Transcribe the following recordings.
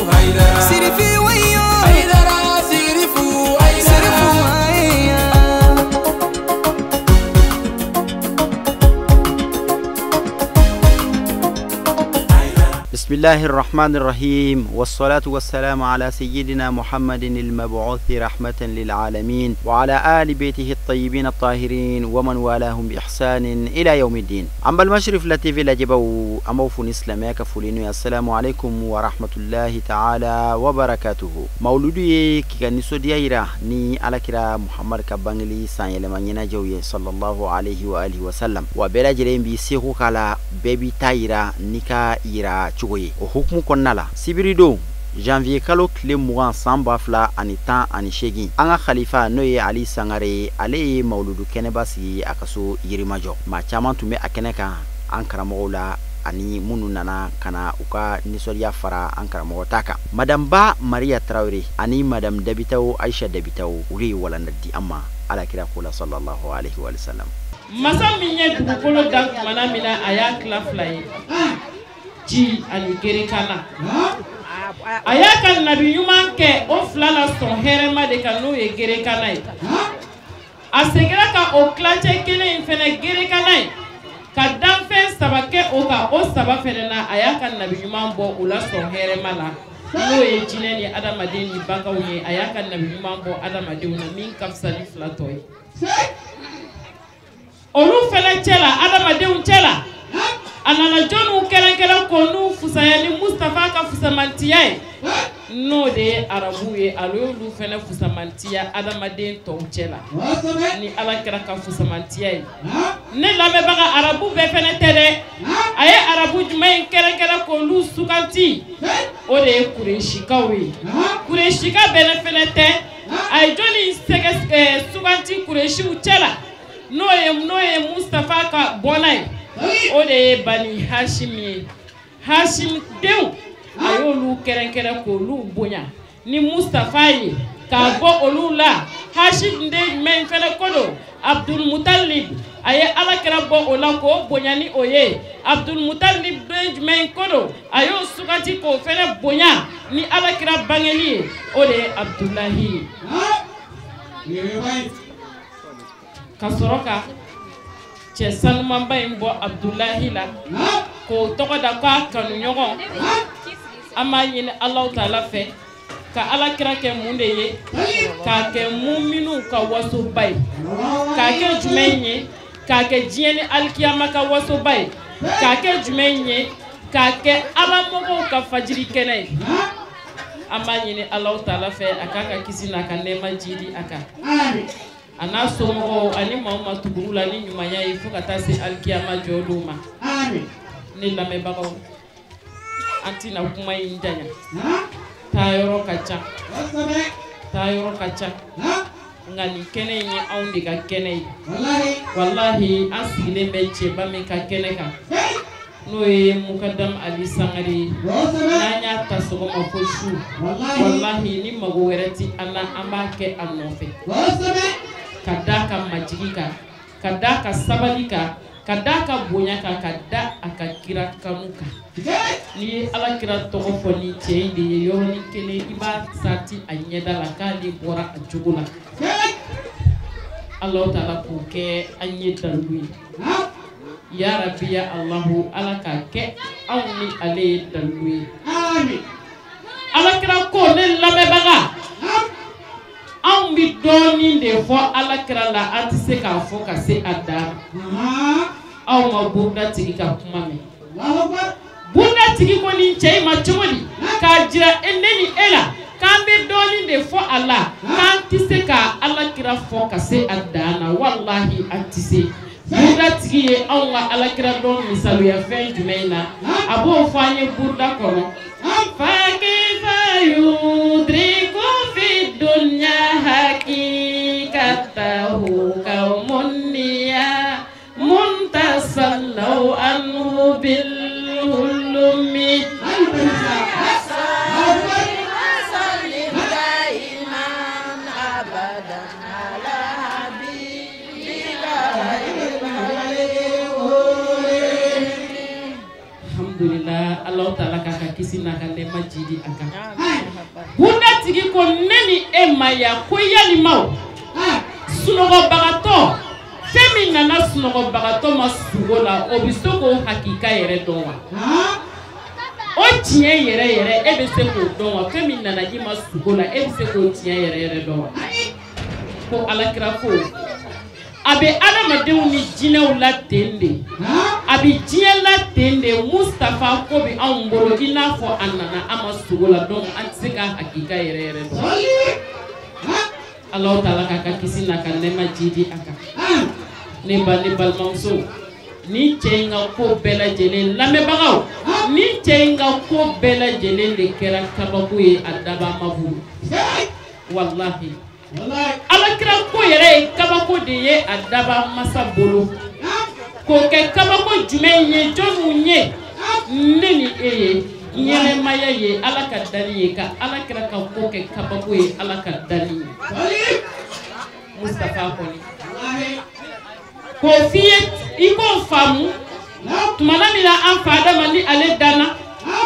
Sirifi wayo Aidara Sirifu Sirifu aya. بسم الله الرحمن الرحيم، والصلاة والسلام على سيدنا محمد المبعوث رحمة للعالمين وعلى آل بيته الطيبين الطاهرين ومن والاهم بإحسان إلى يوم الدين. أما المشرف لتيفي لجبو أموف نسلماك فولينو. السلام عليكم ورحمة الله تعالى وبركاته. مولودي كيكانيسو ديايرا ني على كرا محمد كبانجلي سان جوي صلى الله عليه وآله وسلم وبلا جرين بيسيخو كالا بيبي تايرا نيكا إيرا cogo ye. O hukumu kɔnɔna la, sibiridon janvier kalo tile 20 san 2018, an ka khalifa n'o ye Ali Sangare ye, ale ye mawuludu kɛnɛba sigi a ka so Yirimajɔ. Maa caman tun bɛ a kɛnɛ kan, an karamɔgɔw la ani minnu nana ka na u ka nisɔndiya fara an karamɔgɔ ta kan. Madame Ba Maria Traoré ani Madame Dabitawo Aisha Dabitawo, olu ye walanda di an ma alakira ko la sallallahu alaihi wa sallam. Masa min ye dugukolo dan tumana min na, a y'a tila fila ye, ji ani gerekana. A y'a ka nabi ɲuman kɛ o fila la sɔn hɛrɛma de kan, n'o ye gerekana ye. A seginna ka o tilancɛ kelen in fɛnɛ gerekana ye ka danfɛn saba kɛ o kan. O saba fɛnɛ na, a y'a ka nabi ɲuman bɔ o la sɔn hɛrɛma la, n'o ye jinɛ ni adamaden ni baganw ye. A y'a ka nabi ɲuman bɔ adamadenw na min ka fisa ni fila tɔ ye. Olu fɛnɛ cɛ la, adamadenw cɛ la, a nana jɔnniw kɛrɛnkɛrɛn ko n'u fusaya ni Mustafa ka fusamantiya ye, n'o de ye arabuw ye. Ale y'olu fɛnɛ fusamantiya adamaden tɔw cɛ la ni ala kɛra ka fusamantiya ye. Ne lamɛnbaga, arabu bɛɛ fɛnɛ tɛ dɛ. A ye arabu jumɛn in kɛrɛnkɛrɛn k'olu suganti, o de ye kuresikaw ye. Kuresika bɛɛ fɛnɛ tɛ. A ye jɔnni sɛgɛ suganti kuresiw cɛ la, n'o ye Mustafa ka bɔnna ye, o de ye Bani Hashim ye. Hashim denw, a y'olu kɛrɛnkɛrɛn k'olu bonya ni Mustafa ye k'a bɔ olu la. Hashim den jumɛn fɛnɛ ko don? Abdul Mutalib. A ye ala kɛra bɔ o la k'o bonya ni o ye. Abdul Mutalib den jumɛn ko don? A y'o suganti k'o fɛnɛ bonya ni ala kɛra bangeli ye, o de ye Abdulahi ye. Ka sɔrɔ ka cɛ sanumanba in bɔ Abdulahi la k'o tɔgɔ da k'a kanuɲɔgɔn. An b'a ɲini Alahu taala fɛ ka ala kira kɛ mun de ye? K'a kɛ muminuw ka wasoba ye. K'a kɛ jumɛn ye? K'a kɛ diɲɛ ni alikiyama ka wasoba ye. K'a kɛ jumɛn ye? K'a kɛ alamɔgɔw ka fajiri kɛnɛ ye. An b'a ɲini Alahu taala fɛ a k'a ka kisi n'a ka nɛɛma jidi a kan, a n'a somɔgɔw ani maaw ma tuguru la ni ɲumanya ye fo ka taa se alikiyama jɔ don ma. Ne lamɛnbagaw, an tɛna kuma in janya. Taayɔrɔ ka ca, taayɔrɔ ka ca, nka nin kɛnɛ in ye anw de ka kɛnɛ ye. Walahi, an sigilen bɛ cɛba min ka kɛnɛ kan, n'o ye Mukadam Ali Sangare ye. N'an y'a ta sɔgɔma fo su, walahi ni mago wɛrɛ ti an na, an b'a kɛ a nɔfɛ. Ka d'a ka majigi kan, ka d'a ka sabali kan, ka d'a ka bonya kan, ka da a ka kira kanu kan. N'i ye ala kira tɔgɔ fɔ ni cɛ in de ye, yɔrɔnin kelen i b'a sati a ɲɛda la k'ale bɔra a cogo la. Alahu taala k'o kɛ an ye dalilu ye. Ya Rabbi ya Alahu, ala k'a kɛ anw ni ale ye dalilu ye. Ala kira ko, ne lamɛnbaga, anw bɛ dɔɔnin de fɔ ala kira la, an tɛ se k'a fɔ ka se a dan ma. Aw ma buruda tigi ka kuma mɛn. Buruda tigi ko nin cɛ in ma cogo di k'a jira ne ni e la k'an bɛ dɔɔnin de fɔ a la, k'an tɛ se ka ala kira fɔ ka se a dan na. Walahi an tɛ se. Buruda tigi ye anw ka ala kira dɔn misaliya fɛn jumɛn na, a b'o fɔ an ye buruda kɔnɔ. Fakifa yudriku fi dunya hakikatahu qaumun niya muntasallaw anhu bil hulumi. Alhamdulillah, Allah Ta'ala k'a ka kisi n'a ka nɛɛma nɛɛma jidi a kan. Bunda tigi ko ne ni e ma ya ko yalimaw sunɔgɔbagatɔ fɛn min nana sunɔgɔbagatɔ ma sugo la o bɛ se k'o hakika yɛrɛ dɔn wa? O tiɲɛ yɛrɛ yɛrɛ e bɛ se k'o dɔn wa? Fɛn min nana i ma sugo la e bɛ se k'o tiɲɛ yɛrɛ yɛrɛ dɔn wa? Ko alakira ko a bɛ adamadenw ni jinɛw la ten de, a bɛ diɲɛ la ten de. Mustafa ko bɛ anw bolo i n'a fɔ a nana an ma sugo la, donc an tɛ se ka hakika yɛrɛ yɛrɛ dɔn. Alahu taala k'a ka kisi n'a ka nɛɛma jidi a kan. Ne ba ne balimamuso, ni cɛ in ka ko bɛɛ lajɛlen lamɛnbagaw, ni cɛ in ka ko bɛɛ lajɛlen de kɛra kabako ye a dabama bolo. Walahi alakira ko yɛrɛ ye kabako de ye a daba masa bolo. K'o kɛ kabako jumɛn ye jɔnniw ye? Ne ni e ye ɲɛnɛmaya ye ala ka danni ye, ka alakira ka ko kɛ kabako ye ala ka danni ye. Mustafa kɔni k'o f'i ye i k'o faamu. Tumana min na an fa Adama ni ale danna,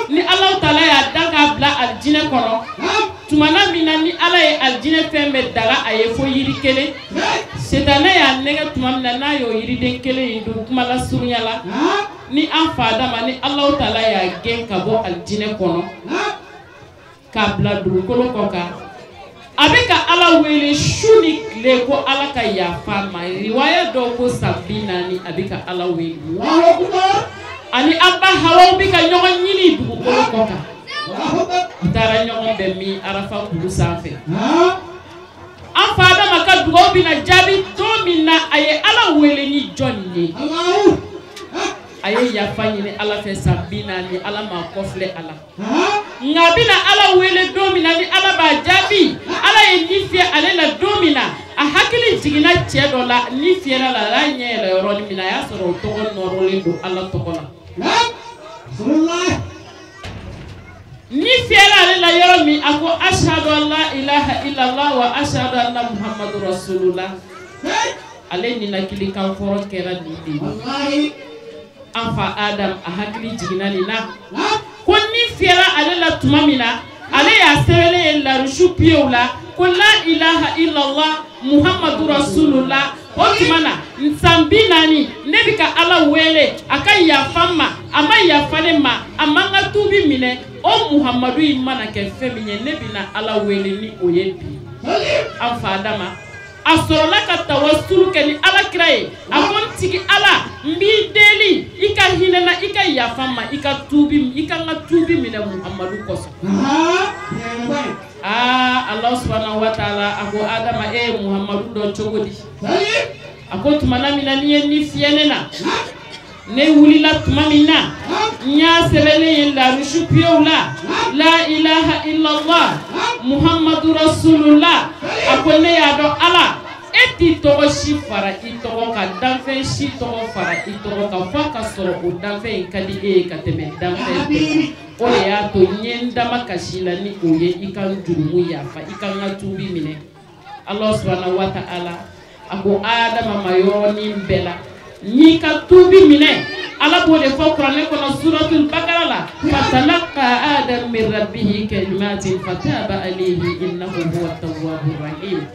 ni Alahu taala y'a dan k'a bila alijinɛ kɔnɔ, tumana min na ni ala ye alijinɛ fɛn bɛɛ daga a ye fo yiri kelen, sitanɛ y'a nɛgɛ tuma min na n'a y'o yiriden kelen in dun kuma lasurunya la, ni an fa Adama ni Alahu taala y'a gɛn ka bɔ alijinɛ kɔnɔ k'a bila dugukolo kɔ kan, a bɛ ka ala wele su ni tile ko ala ka yafa ma. Riwaya dɔw ko san 40 a bɛ ka ala wele. Ani an ba Hawaw bɛ ka ɲɔgɔn ɲini dugukolo kɔ kan. U taara ɲɔgɔn bɛn min Arafa kulu sanfɛ. An fa Adama ka dugawu bɛna jaabi don min na, a ye ala wele ni jɔn ye? A ye yafa ɲini ala fɛ san 40, ala m'a kɔfilɛ a la. Nka a bɛna ala wele don min na ni ala b'a jaabi, ala ye ni fiyɛ ale la don min na, a hakili jiginna cɛ dɔ la, ni fiyɛra la, a y'a ɲɛ yɛlɛ yɔrɔnin min na, a y'a sɔrɔ o tɔgɔ nɔrɔlen don ala tɔgɔ la. Ni fiyɛra ale la yɔrɔ min, a ko ashadu an la ilaha illallah wa ashadu anna muhammadu rasulullah. Ale ninakilikan kɔrɔ kɛra nin de ye. An fa Adam a hakili jiginna nin na ko ni fiyɛra ale la tuma min na, ale y'a sɛbɛnnen ye larusu piyew la ko la ilaha illallah muhammadu rasulullah. O tuma na san 40 ne bɛ ka ala wele a ka yafa n ma, a ma yafa ne ma, a ma n ka tuubi minɛ. O muhammadu in mana kɛ fɛn min ye, ne bɛna ala wele ni o ye bi. An fa Adama a sɔrɔla ka tawasulu kɛ ni alakira ye. A ko n tigi ala, n b'i deli i ka hinɛ na, i ka yafa n ma, i ka tuubi, i ka n ka tuubi minɛ muhammadu kosɔn. Aa Alahu subahanahu wa taala a ko Adama e ye muhammadu dɔn cogo di? A ko tumana min na n'i ye ni fiyɛ ne na, ne wulila tuma min na, n y'a sɛbɛnnen ye larusu piyew la la ilaha illallah muhammadu rasulullah. A ko ne y'a dɔn ala e t'i tɔgɔ si fara i tɔgɔ kan, danfɛn si tɔgɔ fara i tɔgɔ kan f'a ka sɔrɔ o danfɛn in ka di e ye ka tɛmɛ danfɛn bɛɛ kan. O de y'a to n ye n dama kasi la ni o ye i ka n jurumu yafa, i ka n ka tuubi minɛ. Alahu subahanahu wa taala a ko Adama ma yɔrɔnin bɛɛ la n'i ka tuubi minɛ. Ala b'o de fɔ kuranɛ kɔnɔ suratul bakara la, fatalaqa adam min rabbihi kalimatin fataba alayhi innahu huwa tawwabur rahim.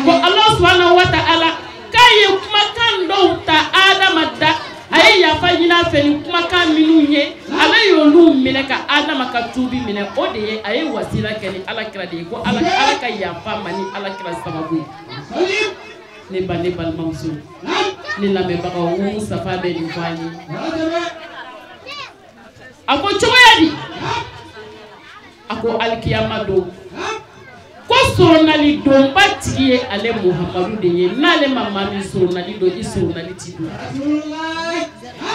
Ko Ala subhanahu wa ta'ala k'a ye kumakan dɔw ta Adama da, a ye yafa ɲini a fɛ ni kumakan minnu ye, ale y'olu minɛ ka Adama ka tuubi minɛ. O de ye a ye wasila kɛ ni Ala kira de ye, ko Ala ka yafa ma ni Ala kira sababu ye. Ne ba ne balimamuso, ne lamɛnbagaw, n ko Mustafa bɛ nin fɔ an ye. A ko cogoya di? A ko alikiyama don, ko soronali donba tigi ye ale Muhammadu de ye, n'ale ma maa min soronali don, i soronali ti don.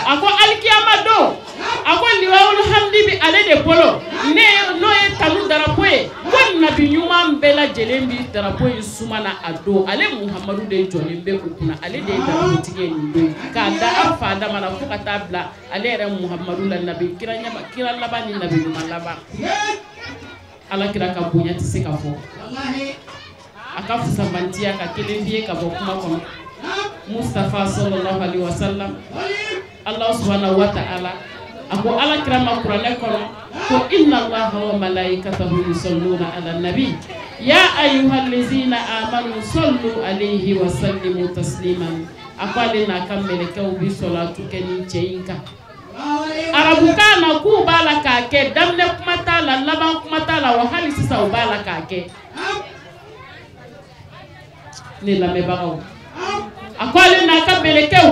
A ko alikiyama don, a ko liwawul hamdi bi ale de bolo, ne n'o ye tanu darapo ye, ko nabi ɲuman bɛɛ lajɛlen bi darapo in suma na a don, ale Muhammadu de jɔlen bɛ o kunna, ale de ye darapotigi ye nin don, k'a da an fa dama na fo ka taa bila ale yɛrɛ Muhammadu la, nabi kira kira laban ni nabi ɲuman laban. Ala kira ka bonya tɛ se ka fɔ, a ka fusamantiya ka kelen f'i ye ka bɔ kuma kɔnɔ. Mustafa sallallahu alaihi wasallam, Allah subhanahu wa ta'ala A ko Ala kira ma kuranɛ kɔnɔ ko inna Allaha wa malaikatahu yusalluna ala nabi ya ayyuhallazina amanu sallu alayhi wa sallimu tasliman. A ko ale n'a ka mɛlɛkɛw bi sɔlatu kɛ nin cɛ in kan. Arabukan na k'u b'a la k'a kɛ, daminɛ kuma t'a la, laban kuma t'a la, wa hali sisan u b'a la k'a kɛ. Ne lamɛnbagaw, a ko ale n'a ka mɛlɛkɛw,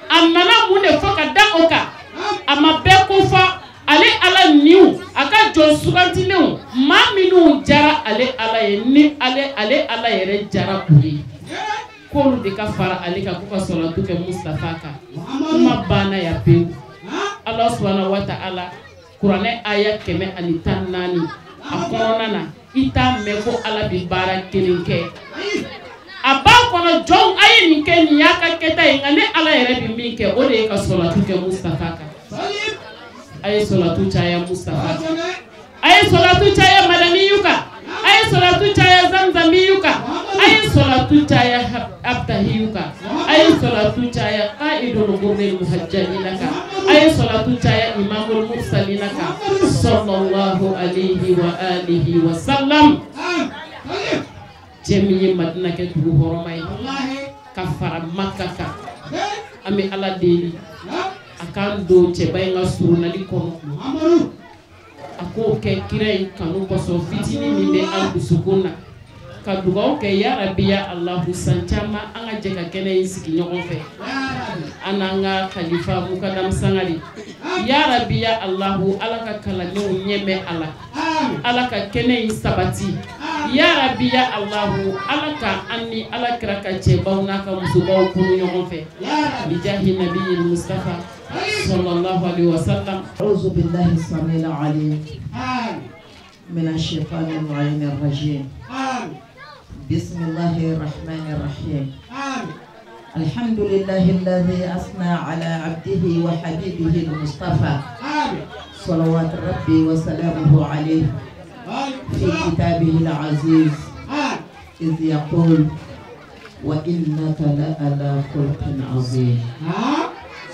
a nana mun de fɔ ka da o kan? A ma bɛɛ ko fɔ. Ale Ala niw, a ka jɔn sugantilenw, maa minnu jara ale Ala ye, ni ale Ala yɛrɛ jara u ye, k'olu de ka fara ale kan k'u ka sɔlatu kɛ Mustafa kan. Kuma banna yan pewu. Ala subahana wa ta'ala, kuranɛ aya 114 a kɔnɔna na, i t'a mɛn ko Ala bɛ baara kelen kɛ. A b'a kɔnɔ jɔnw a ye nin kɛ, nin y'a ka kɛta ye, nka ne Ala yɛrɛ bɛ min kɛ, o de ye ka sɔlatu kɛ Mustafa kan. A ye sɔlatu caya Mustafa kan. A ye sɔlatu caya Madaniyu kan. A ye sɔlatu caya Zamzamiyu kan. A ye sɔlatu caya Abtahiyu kan. A ye sɔlatu caya Qaidul Ghurril Muhajjalina kan. A ye sɔlatu caya Imamul Mursalina kan. Sallallahu alayhi wa alihi wa sallam. Cɛ min ye Madina kɛ dugu hɔrɔma ye ka fara Maka kan, an bɛ Ala deli a k'an don cɛba in ka surunali kɔnɔ. A k'o kɛ kira in kanu kosɔn, fitinin min bɛ an dusukun na, ka dugawu kɛ ya Rabi ya Alahu, san caman an ka jɛ ka kɛnɛ in sigi ɲɔgɔn fɛ, an n'an ka khalifa Mukadam Sangare. Ya Rabi ya Alahu, Ala ka kalandenw ɲɛmɛ a la, Ala ka kɛnɛ in sabati. Ya Rabi ya Alahu, Ala ka an ni Ala kira ka cɛbaw n'a ka musobaw kunu ɲɔgɔn fɛ. Bijahi nabiyil Mustafa sallallahu alaihi wa sallam. A'udhu billahi samil alim min ash-shaytanir rajim. Bismillahir rahmanir rahim. Alhamdulillahi alladhi asna ala abdihi wa habibihi al-Mustafa salawat rabbi wa salamuhu alayhi fi kitabihi al-aziz idh yaqul wa innaka la ala khulqin azim.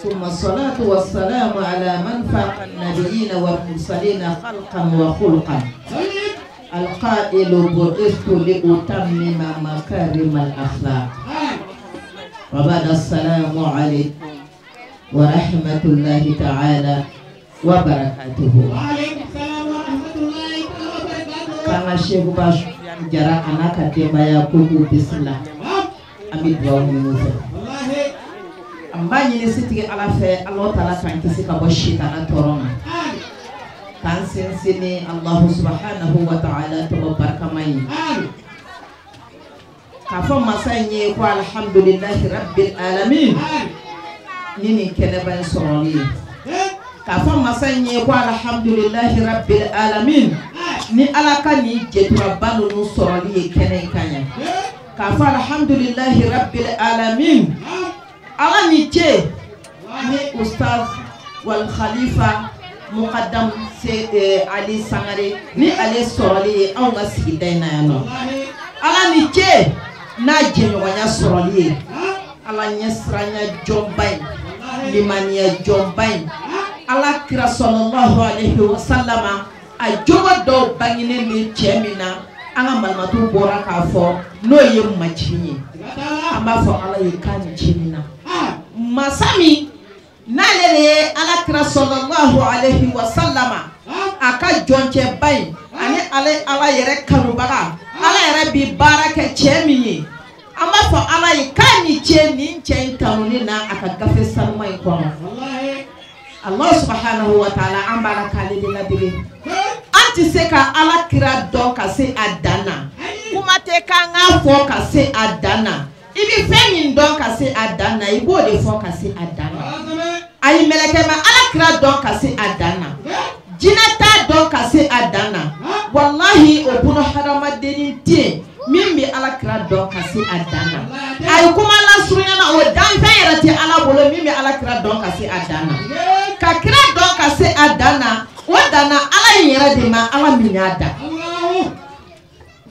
ثم الصلاة والسلام على من فاق النبيين والمرسلين خلقا وخلقا القائل بعثت لأتمم مكارم الأخلاق. وبعد، السلام عليكم ورحمة الله تعالى وبركاته. وعليكم السلام ورحمة الله وبركاته. Kama Sheikh Bashian Jara anaka denbaya ko k'u bisimila, an bɛ dugawu ɲini u fɛ. An b'a ɲini setigi Ala fɛ, Alahu taala k'an kisi ka bɔ sitana tɔɔrɔ ma, k'an sinsin ni Alahu subahanahu wa ta'ala tɔgɔ barikama ye, k'a fɔ masa in ye ko alhamdulilahi rabbil alamin ni nin kɛnɛba in sɔrɔli ye, k'a fɔ masa in ye ko alhamdulilahi rabbil alamin ni Ala ka nin jɛturaba ninnu sɔrɔli ye kɛnɛ in kan yan, k'a fɔ alhamdulilahi rabbil alamin Ala ni ce ni ustaz wal khalifa Mukadam Ali Sangare ni ale sɔrɔli ye anw ka sigida in na yan nɔ. Ala ni ce n'a jɛɲɔgɔnya sɔrɔli ye, Ala ɲɛsiranya jɔnba in, limaniya jɔnba in, Ala kira sallallahu alayhi wa sallama a jogo dɔw bangenen bɛ cɛ min na, an ka malimatu bɔra k'a fɔ n'o ye majigin ye, an b'a fɔ Ala ye k'a ni ce min na. Masa min n'ale de ye Ala kira sallallahu alayhi wa sallama a ka jɔncɛba in ani ale Ala yɛrɛ kanubaga, Ala yɛrɛ bi baara kɛ cɛ min ye, an b'a fɔ Ala ye k'a ni ce nin cɛ in kanuni na a ka gafe sanuma in kɔnɔ. Allah subhanahu wa ta'ala, an b'a la k'ale de ladege. An tɛ se ka Ala kira dɔn ka se a dan na, kuma tɛ k'an k'a fɔ ka se a dan na. I bɛ fɛn min dɔn ka se a dan na, i b'o de fɔ ka se a dan na. Ayi, mɛlɛkɛ ma Ala kira dɔn ka se a dan na, jinɛ t'a dɔn ka se a dan na. Walahi, o buna hadamadennin tɛ yen min bɛ Ala kira dɔn ka se a dan na. A ye kuma lasurunya na, o danfɛn yɛrɛ tɛ Ala bolo min bɛ Ala kira dɔn ka se a dan na. Ka kira dɔn ka se a dan na, o danna Ala in yɛrɛ de ma, Ala min y'a dan.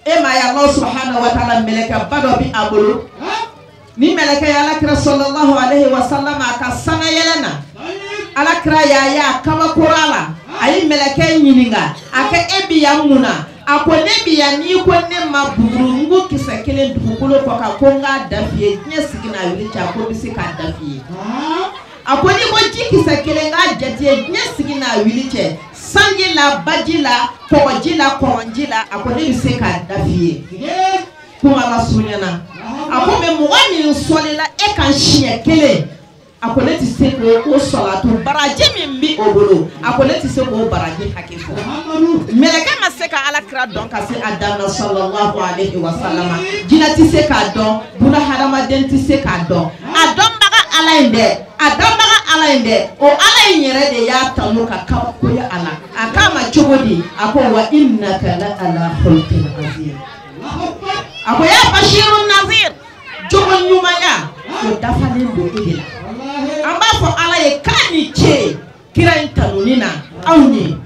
E ma ye Allah subhanahu wa ta'ala mɛlɛkɛba dɔ bɛ a bolo, ni mɛlɛkɛ ye Ala kira sallallahu alayhi wa sallam a ka sanga yɛlɛ na, Ala kira y'a ye a kabakora la a ye mɛlɛkɛ ɲininka a ko e bi yan mun na a ko ne bi yan n'i ko ne ma bugurugu kisɛ kelen dugukolo kɔ kan ko n k'a da f'i ye diɲɛ sigi n'a wuli cɛ a ko n bɛ se k'a da f'i ye a ko n'i ko ji kisɛ kelen k'a jate ye diɲɛ sigi n'a wuli cɛ sanji la baji la kɔgɔji la kɔrɔnji la a ko ne bɛ se k'a da f'i ye kuma lasurunya na a ko mɛ mɔgɔ min sɔlila e kan siɲɛ kelen a ko ne tɛ se k'o sɔlatu baraji min bɛ o bolo a ko ne tɛ se k'o baraji hakɛ fɔ mɛlɛkɛ ma se ka ala kira dɔn ka se a dan na sallallahu alaihi wa sallam jinɛ tɛ se k'a dɔn buna hadamaden tɛ se k'a dɔn a dɔnbaga ala in dɛ a dɔnbaga ala in dɛ o ala in yɛrɛ de y'a tanu ka kabakoya a la a k'a ma cogo di a ko wa innaka la ala khuluqin azim a ko ya bashirun nazir jogo ɲumanya o dafalen don e de la an b'a fɔ ala ye k'a ni ce kira in tanuni na anw ye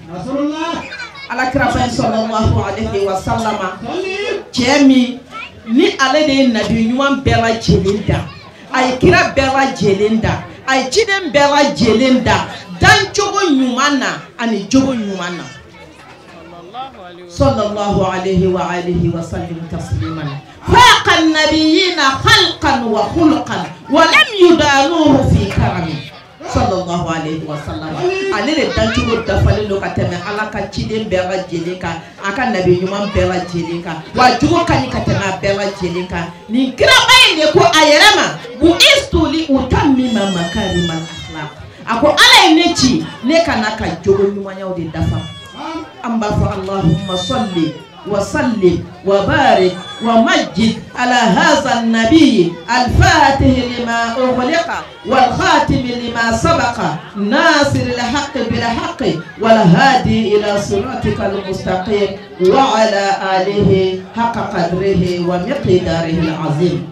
ala kira fɛn sallallahu alaihi wa sallama cɛ min ni ale de ye nabi ɲuman bɛɛ lajɛlen da a ye kira bɛɛ lajɛlen da a ye ciden bɛɛ lajɛlen da dancogo ɲuman na ani jogo ɲuman na sallallahu alaihi wa alihi wa sallam tasliman faqa an-nabiyina khalqan wa khulqan wa lam yudanuhu fi karami sallallahu alaihi wa sallam ale de dancogo dafalen don ka tɛmɛ ala ka ciden bɛɛ lajɛlen kan a ka nabi ɲuman bɛɛ lajɛlen kan wa jogo ka ɲi ka tɛmɛ a bɛɛ lajɛlen kan nin kiraba in de ko a yɛrɛ ma bu'istu li utammima makarima al-akhlaq a ko ala ye ne ci ne ka na ka jogo ɲumanyaw de dafa an b'a fɔ allahumma salli wa sallim wa barik wa majjid ala hadha an-nabiy al-fatih lima ughliqa wal khatim lima sabaqa nasir al-haqq bil haqq wal hadi ila siratika al-mustaqim wa ala alihi haqqa qadrihi wa miqdarihi al-azim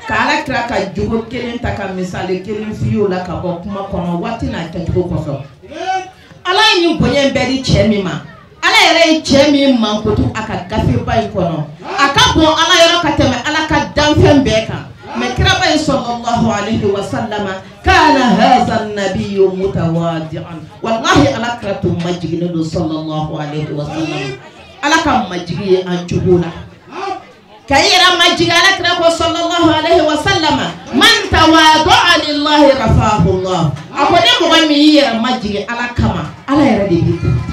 k'ala kira ka jogo kelen ta ka misali kelen f'i ye o la ka bɔ kuma kɔnɔ waati n'a kɛcogo kosɔn ala ye nin bonya in bɛɛ di cɛ min ma ala yɛrɛ ye cɛ min mankutu a ka gafeba in kɔnɔ a ka bon ala yɔrɔ ka tɛmɛ ala ka danfɛn bɛɛ kan mɛ kiraba in sallallahu alaihi wa sallama kana hadha an-nabiyyu mutawadi'an wallahi ala kira tun majiginnen don sallallahu alaihi wa sallam ala ka majigi ye an cogo la ka i yɛrɛ majigi ala kira ko sallallahu alaihi wa sallama man tawadu'a lillahi rafa'ahu Allah a ko ni mɔgɔ min y'i yɛrɛ majigi ala kama ala yɛrɛ de b'i kɔrɔta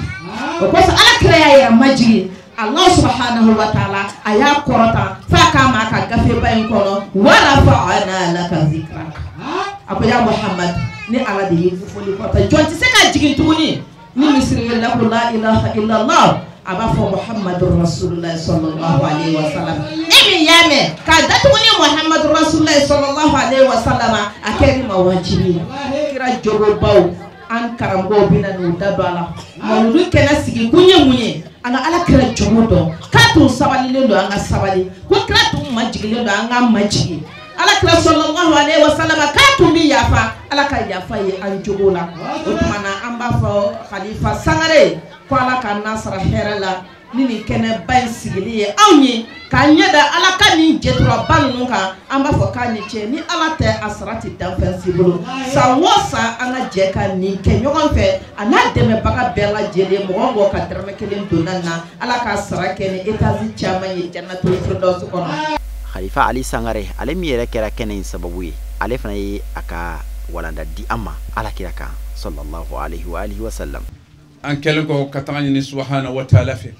o kosɔn ala kira y'a yɛrɛ majigi Allah subhanahu wa ta'ala a y'a kɔrɔta f'a k'a ma a ka gafeba in kɔnɔ wa rafa'na laka zikrak a ko ya Muhammad ni ala de y'i fofoli kɔrɔta jɔn tɛ se ka jigin tuguni ni misiri la ko la ilaha illallah a b'a fɔ Muhammadu Rasulullah sallallahu alaihi wa sallam e min y'a mɛn k'a datugu ni Muhammadu Rasulullah sallallahu alaihi wa sallam a kɛr'i ma wajibi ye kira jogobaw an karamɔgɔw bɛ na n'u da don a la mawuludu kɛnɛ sigi kun ye mun ye an ka ala kira jogo dɔn k'a tun sabalilen don an ka sabali ko kira tun majigilen don an ka majigin ala kira sallallahu alaihi wa sallam k'a tun bɛ yafa ala ka yafa ye an jogo la o tuma na an b'a fɔ Khalifa Sangare ko ala ka n'a sara hɛrɛ la ni nin kɛnɛba in sigili ye anw ye k'an ɲɛ da ala ka nin jɛturaba ninnu kan an b'a fɔ k'a ni ce ni ala tɛ a sara tɛ danfɛn si bolo san o san an ka jɛ ka nin kɛ ɲɔgɔn fɛ a n'a dɛmɛbaga bɛɛ lajɛlen mɔgɔ o mɔgɔ ka dɔrɔmɛ kelen donna na ala k'a sara kɛ ni etazi caman ye jannatul firdausi kɔnɔ. Khalifa Ali Sangare ale min yɛrɛ kɛra kɛnɛ in sababu ye ale fana ye a ka walanda di an ma ala kira kan sallallahu alaihi wa alihi wa sallam. An kɛlen kɔ ka taga ɲini subahana wa taala fɛ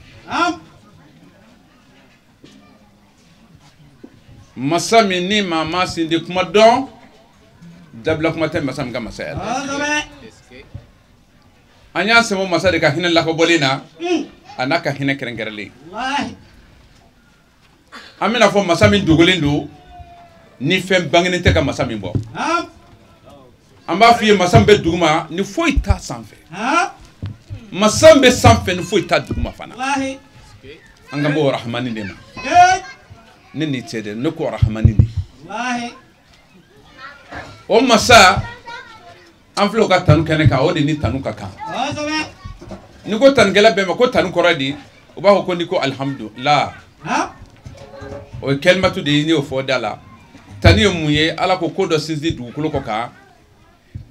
masa min ni maa ma sin di kuma dɔn dabila kuma tɛ masa min ka masaya la an y'a sɛbɛn masa de ka hinɛ lakɔbɔlen na a n'a ka hinɛ kɛrɛnkɛrɛnlen an bɛna fɔ masa min dogolen don ni fɛn bangenen tɛ ka masa min bɔ an b'a f'i ye masa min bɛ duguma ni foyi t'a sanfɛ masa min bɛ sanfɛ ni foyi t'a duguma fana an kan b'o rahamani de ma ne ni cɛ dɛ ne ko rahamani de o masa an filɛ o ka tanu kɛnɛ kan o de ni tanu ka kan n'i ko tanukɛla bɛɛ ma ko tanu kɔrɔ di u b'a fɔ ko n'i ko alihamudulila o ye kɛlimatu de ye n'i y'o fɔ da la tanu ye mun ye ala ko ko dɔ sinsin dugukolo kɔ kan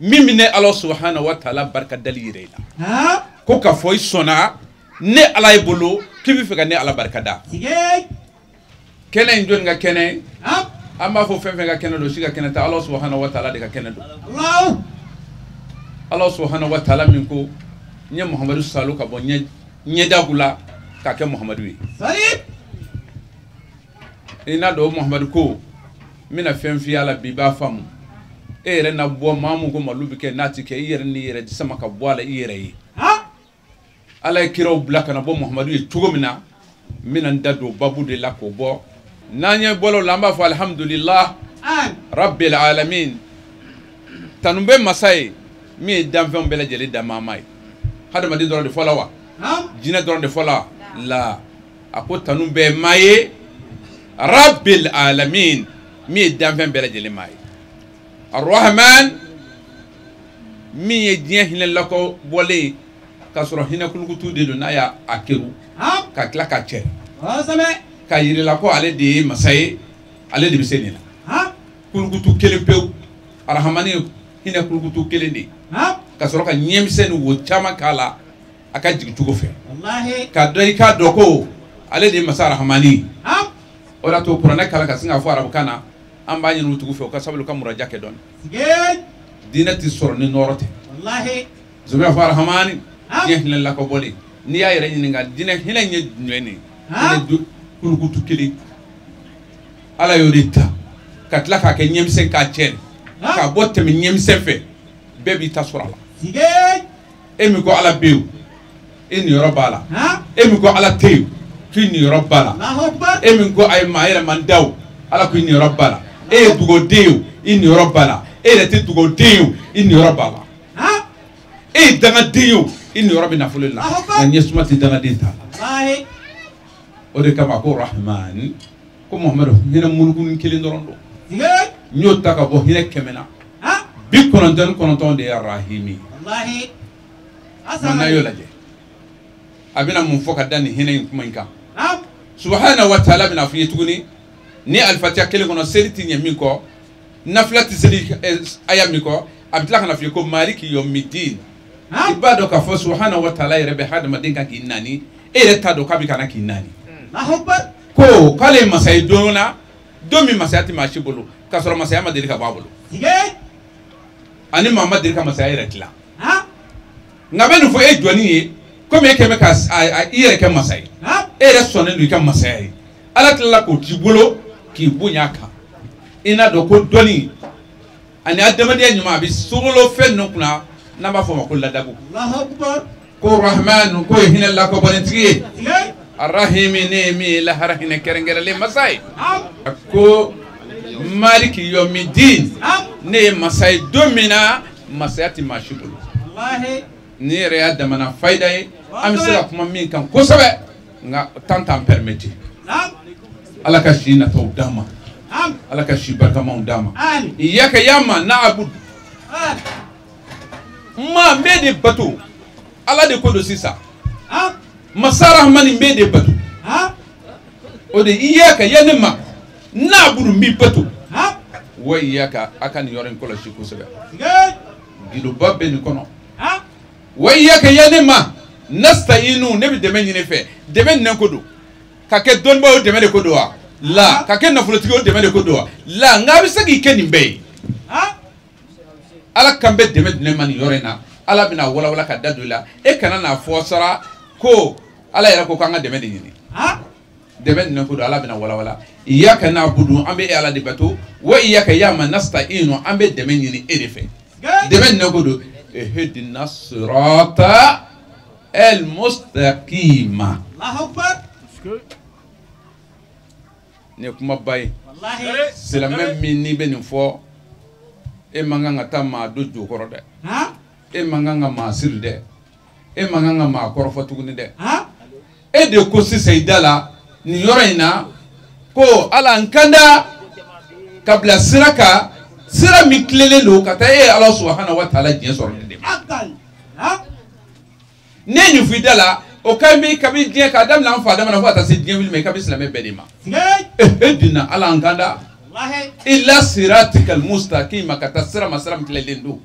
Min bɛ ne Ala subahana wa taala barika dali yɛrɛ la. Ko k'a fɔ i sɔnna ne Ala ye bolo k'i bɛ fɛ ka ne Ala barika da. Kɛnɛ in jɔnni ka kɛnɛ? An b'a fɔ fɛn fɛn ka kɛnɛ don, si ka kɛnɛ tɛ, Ala subahana wa taala de ka kɛnɛ don. Ala subahana wa taala min ko n ye Muhamadu salo ka bɔ ɲɛdagu la k'a kɛ Muhamadu ye. I n'a dɔn o Muhamadu ko n bɛna fɛn f'i ye a la bi i b'a faamu. E yɛrɛ na bɔ maa mun ko malo bɛ kɛ n'a ti kɛ, i yɛrɛ n'i yɛrɛ sama ka bɔ a la i yɛrɛ ye. Ala ye kiraw bila ka na bɔ Muhamadu ye cogo min na, n bɛna n da don babu de la k'o bɔ. N'an ye bɔlɔ la, an b'a fɔ alihamudulila rabbil alamin. Tanu bɛ masa ye min ye danfɛnw bɛɛ lajɛlen da maama ye. Hadamaden dɔrɔn de fɔla wa? Jinɛ dɔrɔn de fɔla la? A ko tanu bɛ maa ye rabbil alamin, min ye danfɛn bɛɛ lajɛlen maa ye. Arrahman, min ye diɲɛ hinɛ lakɔ bɔlen k'a sɔrɔ hinɛ kulukutu de don, n'a y'a keru ka tila ka cɛ k'a yir'i la ko ale de ye masa ye, ale de bɛ se nin na. Kulukutu kelen pewu, arahamani ye hinɛ kulukutu kelen de ye, ka sɔrɔ ka ɲɛmisɛn ni wo caman k'a la a ka jigin cogo fɛ, k'a dɔn i k'a dɔn ko ale de ye masa arahamani ye. O de y'a to kuranɛ kalan ka sin k'a fɔ arabukan na, an b'a ɲini u tigiw fɛ u ka sabali u ka muraja kɛ dɔɔni. Diinɛ tɛ sɔrɔ ni nɔrɔ tɛ. Zomɛ fɔ arahamani, diɲɛ hinɛ lakɔbɔlen. N'i y'a yɛrɛ ɲininka diinɛ hinɛ in ye jumɛn de ye? Hinɛ kulukutu kelen, Ala y'o de ta ka tila k'a kɛ ɲɛmisɛn k'a cɛ k'a bɔ tɛmɛ ɲɛmisɛn fɛ, bɛɛ b'i ta sɔrɔ a la. E min ko Ala bɛ yen, e niyɔrɔ b'a la. E min ko Ala tɛ yen, k'i niyɔrɔ b'a la. E min ko ayi maa yɛrɛ man da o, Ala ko i niyɔrɔ b'a la. E ye dugawuden ye o, i niyɔrɔ b'a la. E yɛrɛ tɛ dugawuden ye o, i niyɔrɔ b'a la. E ye dangaden ye o, i niyɔrɔ bɛ nafolo la. Nka ɲɛsuma tɛ dangaden ta la. O de kama ko Rahman, ko Muhamadu hinɛ mulukunin kelen dɔrɔn don. N y'o ta ka bɔ hinɛ 100 na, 99 de ye Rahimi. N'a y'o lajɛ, a bɛna mun fɔ ka da nin hinɛ in kuma in kan? Subahana wa taala bɛna f'i ye tuguni ni alifatiya kelen kɔnɔ seli ti ɲɛ min kɔ, nafila ti seli aya min kɔ, a bɛ tila ka na f'i ye ko maliki yɔmidin. I b'a dɔn k'a fɔ subahana wa taala yɛrɛ bɛ hadamaden kan k'i nani, e yɛrɛ t'a dɔn k'a bɛ ka na k'i nani. Ko k'ale ye masa ye don na, don min masaya tɛ maa si bolo, k'a sɔrɔ masaya ma deli ka bɔ a bolo, ani maa ma deli ka masaya yɛrɛ dilan. Nka a bɛ nin fɔ e jɔnni ye, komi e kɛn bɛ ka i yɛrɛ kɛ masa ye, e yɛrɛ sɔnnen don i ka masaya ye, Ala tilala k'o t'i bolo k'i bonya a kan. I n'a dɔn ko dɔnni ani adamadenya ɲuman a bɛ sogolo fɛn ninnu kunna n'an b'a fɔ o ma ko ladabu. Ko Rahman, ko ye hinɛ lakɔbɔlentigi ye, Arahimi ne ye min ye lahara hinɛ kɛrɛnkɛrɛnlen masa ye. A ko Maliki yɔmidin, ne ye masa ye don min na masaya tɛ maa si bolo. Ni yɛrɛ y'a damana fayida ye, an bɛ se ka kuma min kan kosɛbɛ, nka temps t'an permettre. Ala ka si nataw d'an ma, Ala ka si barikamaw d'an ma. Iyaka yama na'budu, ma n bɛ de bato, Ala de ko don sisan. Masa Rahmani n bɛ de bato, o de iyaka ya ne ma, na'budu n b'i bato. Wa iyaka, a ka nin yɔrɔ in kɔlɔsi kosɛbɛ, giloba bɛ nin kɔnɔ. Wa iyaka ya ne ma nasta'inu, ne bɛ dɛmɛ ɲini fɛ. Dɛmɛ nɛn ko don, ka kɛ dɔnnibaa o dɛmɛ de ko don wa? La. Ka kɛ nafolotigi o dɛmɛ de ko don wa? La. Nka a bɛ se k'i kɛ nin bɛɛ ye. Ala kan bɛ dɛmɛ jumɛn ma nin yɔrɔ in na? Ala bɛna walawala ka da don i la. E kana n'a fɔ sara ko Ala yɛrɛ ko k'an ka dɛmɛ de ɲini. Dɛmɛ nɛn ko don, Ala bɛna walawala. Iyaka na'budu, an bɛ e Ala de bato. Wa iyaka yama nasta'inu, an bɛ dɛmɛ ɲini e de fɛ. Dɛmɛ nɛn ko don. Ihdina sirata el mustaqima. Nin ye kumaba ye. Silamɛ min n'i bɛ nin fɔ, e man kan ka taa maa don jo kɔrɔ dɛ, e man kan ka maa siri dɛ, e man kan ka maa kɔrɔfɔ tuguni dɛ. E de ko sisan i da la nin yɔrɔ in na ko Ala n kanda ka bila sira kan, sira min tilelen don ka taa e Ala subahana wa taala diɲɛ sɔrɔ ne de ma. Ne ye nin fɔ i da la, o ka ɲi kabi diɲɛ k'a daminɛ an fa daminɛ fo ka taa se diɲɛ wuli ma, i kabi silamɛ bɛɛ de ma. E dinna Ala n kanda ila siratikal mustaqima, ka taa sira ma, sira min tilelen don.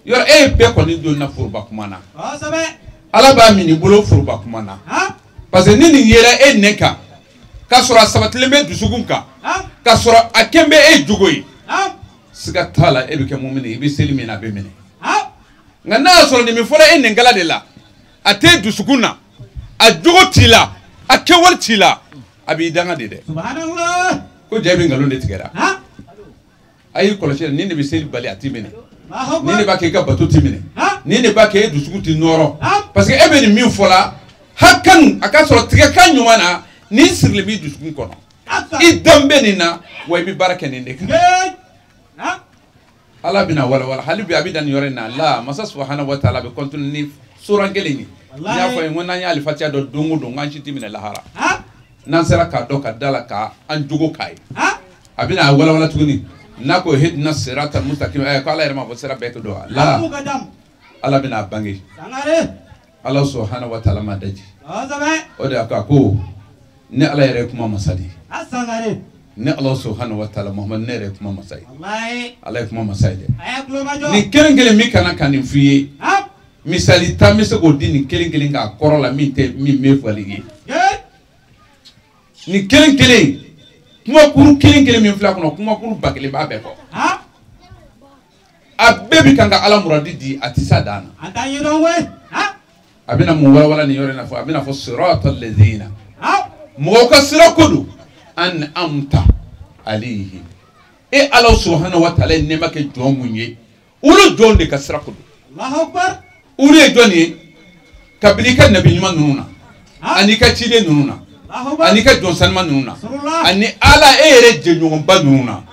Yɔrɔ e ye bɛɛ kɔni donna foroba kuma na. Ala b'a minɛ i bolo foroba kuma na. Parce que ni nin yera e nɛ kan, k'a sɔrɔ a sabatilen bɛ dusukun kan, k'a sɔrɔ a kɛn bɛ e jogo ye, siga t'a la e bɛ kɛ mumini ye, i bɛ seli min na a bɛ minɛ. Nka n'a y'a sɔrɔ nin min fɔra e nɛnkala de la, a t'e dusukun na, a jogo t'i la, a kɛwale t'i la, a b'i danga de dɛ. Ko jɛ bɛ nkalon de tigɛra. A y'i kɔlɔsi dɛ, nin de bɛ seli bali a t'i minɛ, nin de b'a kɛ i ka bato t'i minɛ, nin de b'a kɛ e dusukun t'i nɔrɔ. Parce que e bɛ nin min fɔ la, hakan a ka sɔrɔ tigɛkan ɲuman na, nin sirilen b'i dusukun kɔnɔ, i dan bɛ nin na, wa i bɛ baara kɛ nin de kan. Ala bɛna walawala hali bi a bɛ dan nin yɔrɔ in na. La masa subahana wa taala bɛ continuer ni suran kelen ye. N y'a fɔ ye n ko n'an ye alifatiya dɔn don o don, k'an si tɛ minɛ lahara. N'an sera k'a dɔn ka da la ka an jogo k'a ye, a bɛna a walawala tuguni. N'a ko ihdina sirata mustaqim, ko Ala yɛrɛ m'a fɔ sira bɛɛ tɛ don wa? La, Ala bɛna a bange. Ala subahana wa taala ma daji. O de y'a to a ko ne Ala yɛrɛ ye kuma masa de ye. Ne Ala subahana wa taala Muhamadu ne yɛrɛ ye kuma masa ye. Ala ye kuma masa ye dɛ. Nin kelen kelen min kana ka nin f'i ye, misali tan bɛ se k'o di nin kelen kelen k'a kɔrɔ la min tɛ min bɛ fɔli ye. Nin kelen kelen kumakuru kelen kelen min filɛ a kɔnɔ, kumakuru 1000 b'a bɛɛ kɔ. A bɛɛ bi kan ka Ala muradi di, a tɛ s'a dan na. A bɛna mun walawala nin yɔrɔ in na fɔ? A bɛna fɔ siratal lazina, mɔgɔw ka sira ko don, an'amta alayhim, e Ala subahana wa taala ye nɛɛma kɛ jɔn mun ye, olu jɔn de ka sira ko don. Olu ye jɔn ye? Kabini i ka nabi ɲuman ninnu na, ani i ka ciden ninnu na, ani ka jɔn sanuma ninnu na, ani Ala e yɛrɛ jɛɲɔgɔnba ninnu na,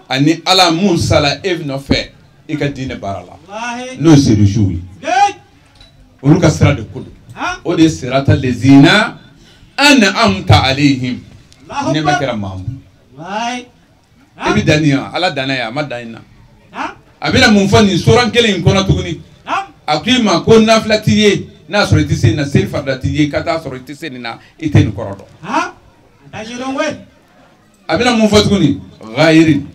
ani Ala mun sala e nɔfɛ i ka diinɛ baara la, n'o ye sedusiw ye, olu ka sira de ko don. O de ye sirata lezina an'amta alayhim, nɛɛma kɛra maa mun. E bɛ dan nin yan, Ala danna yan, a ma dan nin na. A bɛna mun fɔ nin suran kelen in kɔnɔ tuguni? A ko i ma ko nafila t'i ye n'a sɔrɔ i tɛ se nin na, seli farida t'i ye ka taa sɔrɔ i tɛ se nin na, i tɛ nin kɔrɔ dɔn. A bɛna mun fɔ tuguni? Ghayri,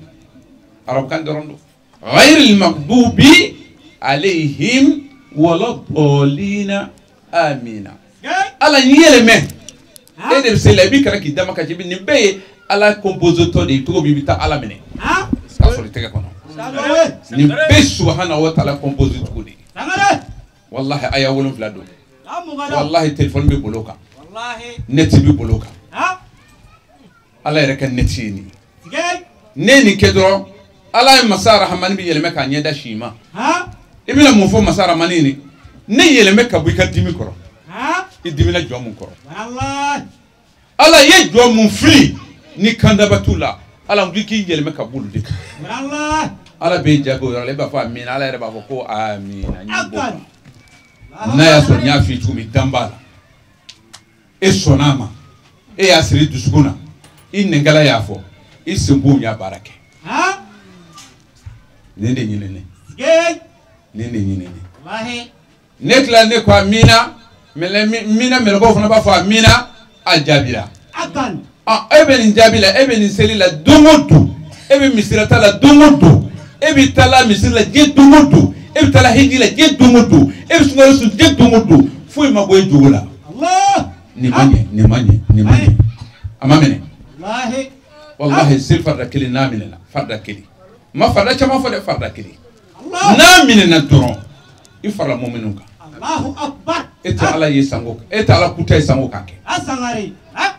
arabukan dɔrɔn don. Ghayri al-maghdubi alayhim wala dhalina amina. Ala n yɛlɛmɛ, e de bɛ se la, i b'i kɛra k'i dama ka ci, nin bɛɛ ye Ala composé-tɔ de ye cogo min i bɛ taa Ala minɛ k'a sɔrɔ i tɛgɛ kɔnɔ. Nin bɛɛ subahana wa taala composé cogo de ye. Wallahi aya 7 don. Wallahi téléphone bɛ bolo kan, net bɛ bolo kan. Ala yɛrɛ ka net ye nin ye. Ne nin kɛ dɔrɔn, Ala ye masa rahamani bɛ yɛlɛmɛ k'a ɲɛda si ma. I bɛna mun fɔ masa rahamani ni? Ne yɛlɛmɛ ka bɔ i ka dimi kɔrɔ. I dimina jɔn mun kɔrɔ? Ala ye jɔn mun fili ni kandaba t'u la, Ala n k'i yɛlɛmɛ ka bɔ olu de kan. Ala b'e jaabi o yɔrɔ la, e b'a fɔ amina, Ala yɛrɛ b'a fɔ ko amina. N'a y'a sɔrɔ n y'a f'i ye cogo min, dan b'a la. E sɔnna a ma, e y'a siri i dusukun na, i nɛnkala y'a fɔ, i senkunw y'a baara kɛ. Nin de ɲininen, nin de ɲininen. Ne tilala ne ko amina, mina mɛlɛkɛw fana b'a fɔ amina, a jaabira. E bɛ nin jaabi la, e bɛ nin seli la don o don, e bɛ misirata la don o don, e bɛ taa la misiri la diɲɛ don o don, e bɛ taa la hiji la diɲɛ don o don, e bɛ sunkalo sun diɲɛ don o don, foyi ma bɔ e jogo la. Nin ma ɲɛ, nin ma ɲɛ, nin ma ɲɛ, a ma minɛ. Walahi seli farida kelen n'a minɛna, farida kelen, n ma farida caman fɔ dɛ, farida kelen n'a minɛna dɔrɔn, i farala mɔminiw kan. E tɛ Ala ye sango, e tɛ Ala kuta ye sango k'a kɛ,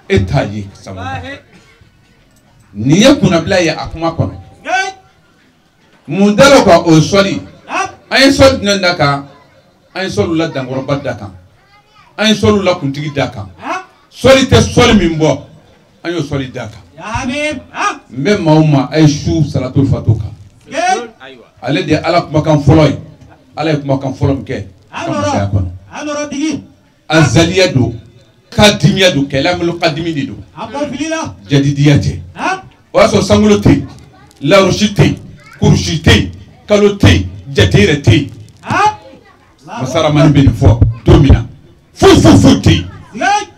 e t'a ye sango k'a kɛ. Nin ye kunnabila ye a kuma kɔnɔ. Mun da l'o kan? O ye sɔli. An ye sɔli jumɛn da kan? An ye sɔliw la dankɔrɔba da kan, an ye sɔliw la kuntigi da kan. Sɔli tɛ sɔli min bɔ, an y'o sɔli da kan. N bɛ maa o maa a ye su salatul fatu kan, ale de ye Ala kumakan fɔlɔ ye. Ala ye kumakan fɔlɔ min kɛ a ka masaya kɔnɔ. Azaliya don, kadimiya don, kɛlɛmulu kadimi de don, jadidiya tɛ. O y'a sɔrɔ sankolo tɛ yen, larusi tɛ yen, kurusi tɛ yen, kalo tɛ yen, jate yɛrɛ tɛ yen. Masa Ramani bɛ nin fɔ don min na, foyi foyi foyi tɛ yen.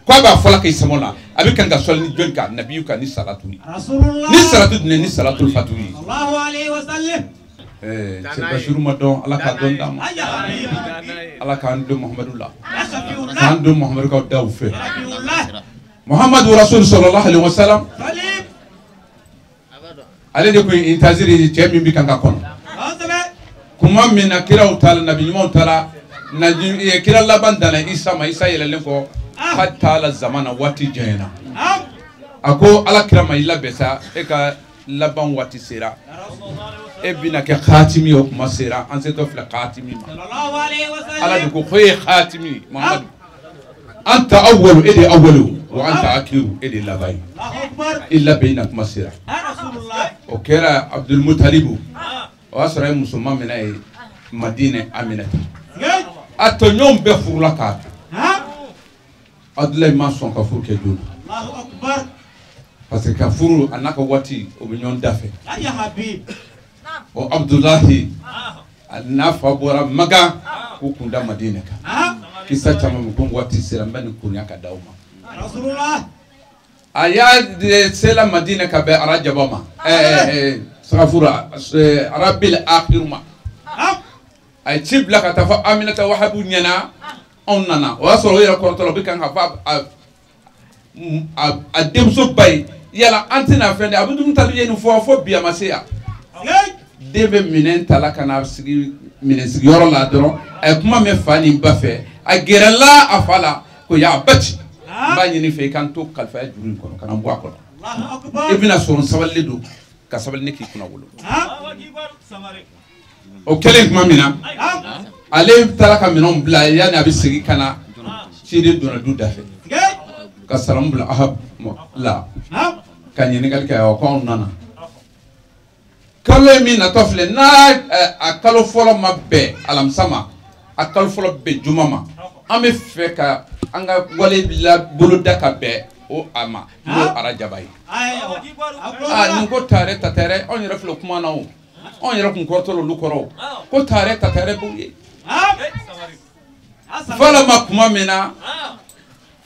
K'a b'a fɔla k'i sama la, a bɛ kan ka sɔli ni jɔn kan? Nabiyu kan ni salatu ye. Ni salatu jumɛn? Ni salatul fatu ye. Cɛ Basiru ma dɔn Ala k'a dɔn d'an ma Ala k'an don Muhamadu la k'an don Muhamadu ka daw fɛ Muhamadu Rasul sallallahu alaihi wasallam ale de kun ye intaziri cɛ min bi kan ka kɔnɔ kuma min na kiraw taara nabi ɲumanw taara kira laban danna Isa ma Isa yɛlɛlen kɔ k'a taala zamana waati janyana a ko Ala kira ma i labɛn sa e ka laban waati sera e bɛna kɛ khatimi ye o kuma sera an setɔ filɛ khatimi ma Ala de ko e ye khatimi Muhamadu anta awwalu e de ye awwalu wa anta akiru e de ye laban ye i labɛn i na kuma sera o kɛra Abdul Mutalibu o y'a sɔrɔ a ye musoman minɛ ye Madinɛ Aminata a tɔɲɔgɔnw bɛɛ furula k'a to Abudulayi ma sɔn ka furu kɛ joona parce que ka furu a n'a ka waati o bɛ ɲɔgɔn da fɛ o Abudulayi a n'a fa bɔra Makan k'u kun da Madinɛ kan kisa caman bɛ ko waati sera n bɛ nin kunya ka d'aw ma a y'a sela Madinɛ ka bɛn Arajaba ma sagafuru Arabil akiru ma a ye ci bila ka taa fɔ Aminata Wahabu ɲɛna anw nana o y'a sɔrɔ o yɛrɛ kɔrɔtɔ la o bɛ kan ka fɔ a denmuso ba ye yala an tɛna fɛn dɛ a bɛ dumuni tali ye nin fɔ fo bi a ma se yan den bɛ minɛn ta la ka na sigi minɛn sigiyɔrɔ la dɔrɔn a ye kuma mɛn fa ni ba fɛ a gɛrɛla a fa la ko y'a bati n b'a ɲini fɛ i ka n to kalifaya juru in kɔnɔ ka na bɔ a kɔnɔ i bɛna sɔrɔ n sabalilen don ka sabali ne k'i kunna wolo o kɛlen tuma min na ale taara ka minɛnw bila yanni a bɛ segin ka na ciden donna du da fɛ ka salamu bila Ahab la ka ɲininkali kɛ awɔ k'anw nana kalo min natɔ filɛ n'a a kalo fɔlɔ ma bɛn alamisa ma a kalo fɔlɔ bɛn juma ma an bɛ fɛ ka an ka wale la boloda ka bɛn o a ma n'o arajaba ye aa nin ko taarɛ ta tɛrɛ anw yɛrɛ filɛ kuma na o anw yɛrɛ kun kɔrɔtɔ olu kɔrɔ o ko taarɛ ta tɛrɛ b'u ye fɔlɔ ma kuma min na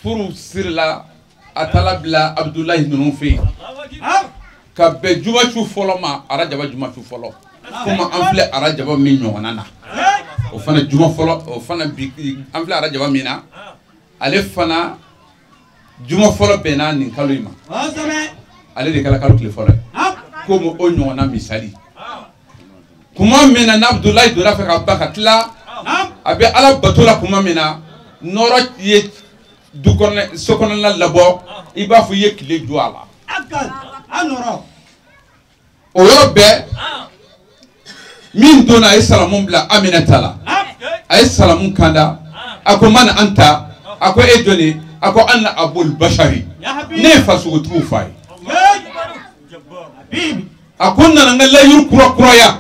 furu sirila a taara bila Abudulayi ninnu fɛ yen ka bɛn jumatu fɔlɔ ma arajaba jumatu fɔlɔ komi an filɛ arajaba min ɲɔgɔnna na o fana juma fɔlɔ o fana bi an filɛ arajaba min na ale fana juma fɔlɔ bɛnna nin kalo in ma ale de kɛra kalo tile fɔlɔ ye komi o ɲɔgɔnna misali kuma min na n'Abudulayi donna fɛ ka ba ka tila a bɛ Ala bato la kuma min na nɔrɔ ye du kɔnɔ so kɔnɔna labɔ i b'a fɔ i ye tile jɔ a la o yɔrɔ bɛɛ min donna a ye salamu bila Aminata la a ye salamu kanda a ko man anta a ko e jɔni a ko ana Abul Bashari ne ye fasogotigiw fa ye a ko n nana n ka layiru kura kuraya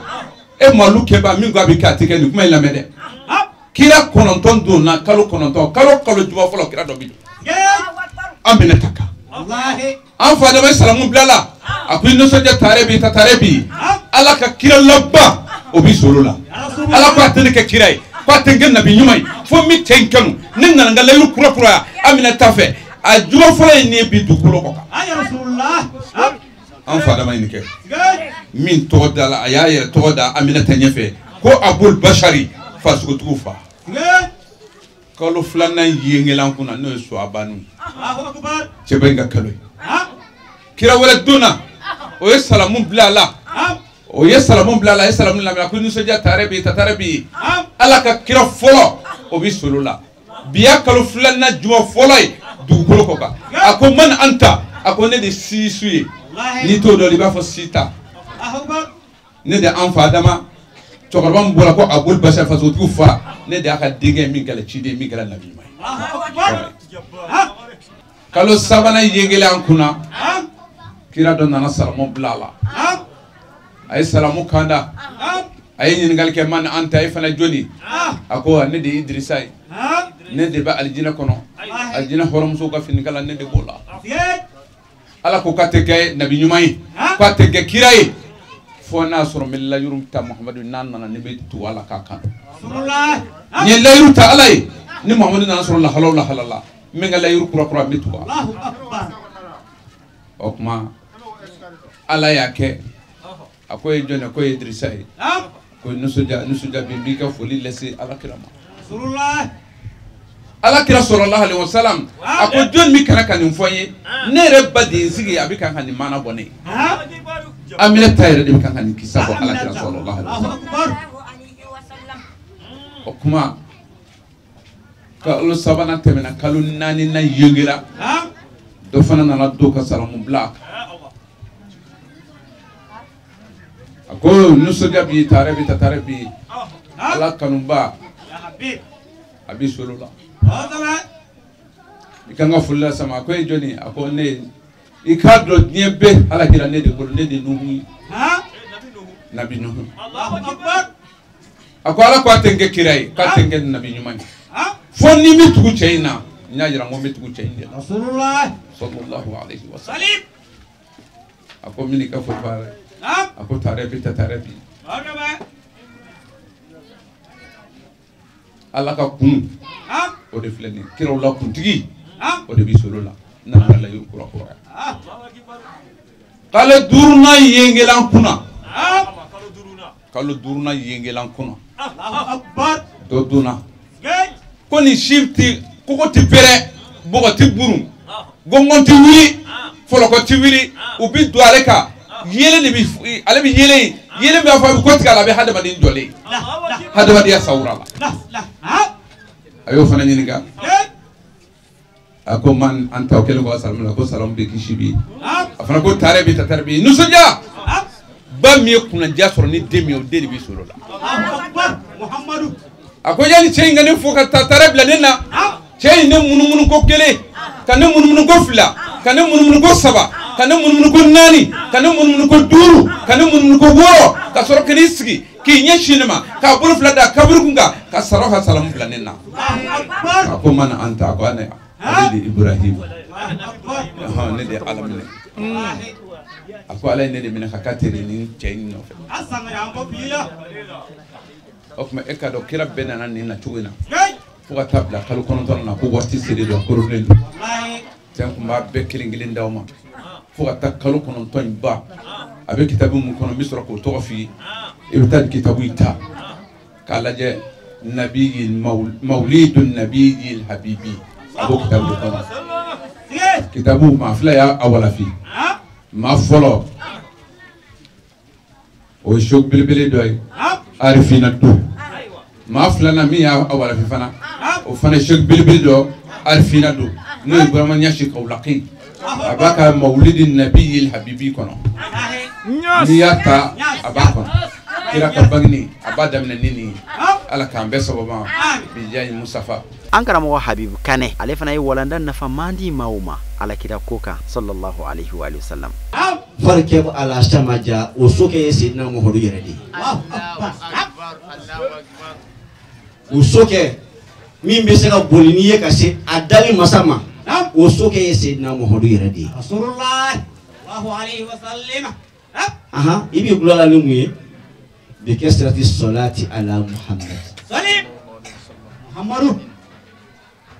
e malu kɛba min ko a bɛ kɛ a tɛ kɛ nin kuma in lamɛn dɛ kira 9 donna kalo 9 kalo kalo juma fɔlɔ kira dɔ bɛ don Aminata kan an fa dama ye salamu bila la a ko i nisɔndiya taare bi ta taare bi Ala ka kira laban o b'i solo la Ala ko a tɛ ne kɛ kira ye ko a tɛ n kɛ nabi ɲuman ye fo n bɛ cɛ in kanu ne nana n ka layiru kura kuraya Aminata fɛ a juma fɔlɔ ye nin ye bi dugukolo kɔ kan an fa dama ye nin kɛ min tɔgɔ da la a y'a yɛrɛ tɔgɔ da Aminata ɲɛfɛ ko Abul Bashari fasogotigiw fa kalo filanan yengelan kunna n'o ye Suwabanu ye cɛba in ka kalo ye kira wɛrɛ donna o ye salamu bila a la o ye salamu bila a la a ye salamu lamɛn a ko nisɔndiya taare bi ta taare bi Ala ka kira fɔlɔ o bi solo la bi y'a kalo filanan juma fɔlɔ ye dugukolo kɔ kan a ko man anta a ko ne de siisu ye n'i t'o dɔn i b'a fɔ sita ne de an fa dama cɛkɔrɔba min bɔra ko Abul Bashar fasotigiw fa ne de y'a ka denkɛ min kɛra ciden min kɛra nabi ɲuman ye kalo sabanan yengele an kunna kira dɔ nana salamu bila a la a ye salamu kanda a ye ɲininkali kɛ man anta e fana jɔni a ko ne de ye Idirisa ye ne de bɛ alijinɛ kɔnɔ alijinɛ hɔrɔnmusow ka finikala ne de b'o la Ala ko k'a tɛ kɛ nabi ɲuman ye k'a tɛ kɛ kira ye fo n'a sɔrɔ n bɛ layiru ta Muhamadu n'a nana ne bɛ tugu a la k'a kan n ye layiru ta Ala ye ni Muhamadu nana sɔrɔ lahala o lahala la n bɛ n ka layiru kura kura n bɛ tugu a la o tuma Ala y'a kɛ a ko ye jɔn ye ko ye Idirisa ye Ko nisɔndiya nisɔndiya bi n b'i ka foli lase ala kira ma. Ala kira sallallahu alaihi wasallam a ko jɔn min kana ka nin fɔ n ye, ne yɛrɛ ba de ye n sigi a bɛ kan ka nin maana bɔ ne ye. Aminata yɛrɛ de bɛ kan ka nin kisa bɔ ala kira sallallahu alaihi wasallam. O kuma kalo sabanan tɛmɛna, kalo naaninan yengera, dɔ fana nana dɔw ka salamu bila a kan. A ko nisɔndiya b'i taare bi ta taare bi ala kanuba a b'i solo la. I kan ka foli las'a ma. A ko e jɔnni? A ko ne i k'a dɔn diɲɛ bɛɛ ala kira ne de bolo, ne de Nuhu ye. Nabi Nuhu. A ko ala ko a tɛ n kɛ kira ye, k'a tɛ n kɛ nabi ɲuman ye. Fo ni n bɛ tugu cɛ in na, n y'a jira n ko n bɛ tugu cɛ in de la. Sallallahu alaihi wa sallam. A ko min ka foli b'a la. A ko taare bi ta taare bi. Ala ka kun o de filɛ nin ye, kiraw la kuntigi o de bɛ solo la. N nana ka layiru kura kura. Kalo duurunan yengelan kunna. Kalo duurunan yengelan kunna. Dɔ donna. Ko nin si ti koko ti pɛrɛ, bɔgɔ ti burun, gɔngɔn ti wuli, fɔlɔkɔ ti wuli, u bi don ale kan. Yelen de bi ale bi yelen, yelen b'a fɔ a bɛ kɔtigɛ a la, a bɛ hadamaden jɔlen, hadamadenya sawura la. A y'o fana ɲininka. A ko man an ta o kɛlen kɔ salamu la, ko salamu bɛ kisi bi. A fana ko taare bi ta taare bi. Nisɔndiya ba min ye kunnadiya sɔrɔ ni den min ye, o den de b'i sɔrɔ la. A ko yanni cɛ in ka ne fo ka taa taare bila ne na, cɛ in ne munumunu ko kelen, ka ne munumunu ko fila, ka ne munumunu ko saba, ka ne munumunu ko naani, ka ne munumunu ko duuru, ka ne munumunu ko wɔɔrɔ, ka sɔrɔ ka n'i sigi k'i ɲɛsin ne ma, k'a bolo fila da kaburu kun kan, ka sɔrɔ ka salamu bila ne na. A ko man an ta, a ko ne ale de Ibrahim, ne de ye Ala minɛ. A ko Ala ye ne de minɛ ka k'a teri ni cɛ in nɔfɛ. O tuma e k'a dɔn kira bɛɛ nana nin na cogo in na fo ka taa bila kalo 9 na, ko waati selen don, a korolen don. Cɛ kun b'a bɛɛ kelen kelen d'aw ma fo ka taa kalo 9 in ban. A bɛ kitabu mun kɔnɔ, n bɛ sɔrɔ k'o tɔgɔ f'i ye. I bɛ taa nin kitabu in ta k'a lajɛ, nabi mawlidu nabi habibi, a b'o kitabu de kɔnɔ. Kitabu maa fila y'a walafi. Maa fɔlɔ o ye soko belebele dɔ ye, arifina don. Maa filanan min y'a walafi fana, o fana ye soko belebele dɔ, arifina don, n'o ye Burama Ɲasi Kawulaki. A b'a ka mawulidi nabi habibi kɔnɔ. N'i y'a ta a b'a kɔnɔ. Kira ka bangeni a b'a daminɛ ni nin ye. Ala k'an bɛɛ sababu ma bijayi Mustafa. An karamɔgɔ Habibu Kanɛ, ale fana ye walanda nafaman di maaw ma alakira ko kan sallallahu alaihi wa sallam. Farikɛ ala samaja o sokɛ ye Seydina Muhamadu yɛrɛ de ye. O sokɛ min bɛ se ka boli n'i ye ka se a dali masa ma, o sokɛ ye Seydina Muhamadu yɛrɛ de ye. Ahan, i b'i gulɔ la ni mun ye? Bi kasrati salati ala Muhammad.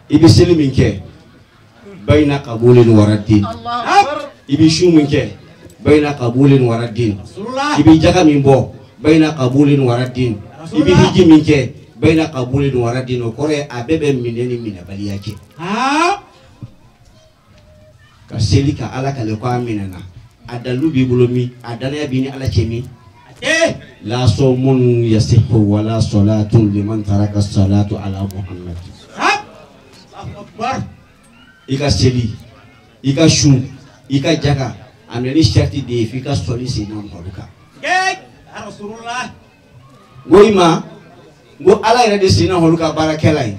I bɛ seli min kɛ bayina kabulin waradin, i bɛ su min kɛ bayina kabulin waradin, i bɛ jaga min bɔ bayina kabulin waradin, i bɛ hiji min kɛ bayina kabulin waradin. O kɔrɔ ye a bɛɛ bɛ minɛ ni minɛbaliya cɛ. Ka seli ka ala kale ko a minɛna, a dalilu b'i bolo min, a danaya b'i ni ala cɛ min. La sawmun yasihu wala salatun liman taraka salatu ala Muhammad. I ka seli, i ka sun, i ka jaka, a minɛ ni sariti de ye f'i ka sɔli Seydina Muhamadu kan. N ko i ma, n ko ala yɛrɛ de Seydina Muhamadu ka baarakɛla ye.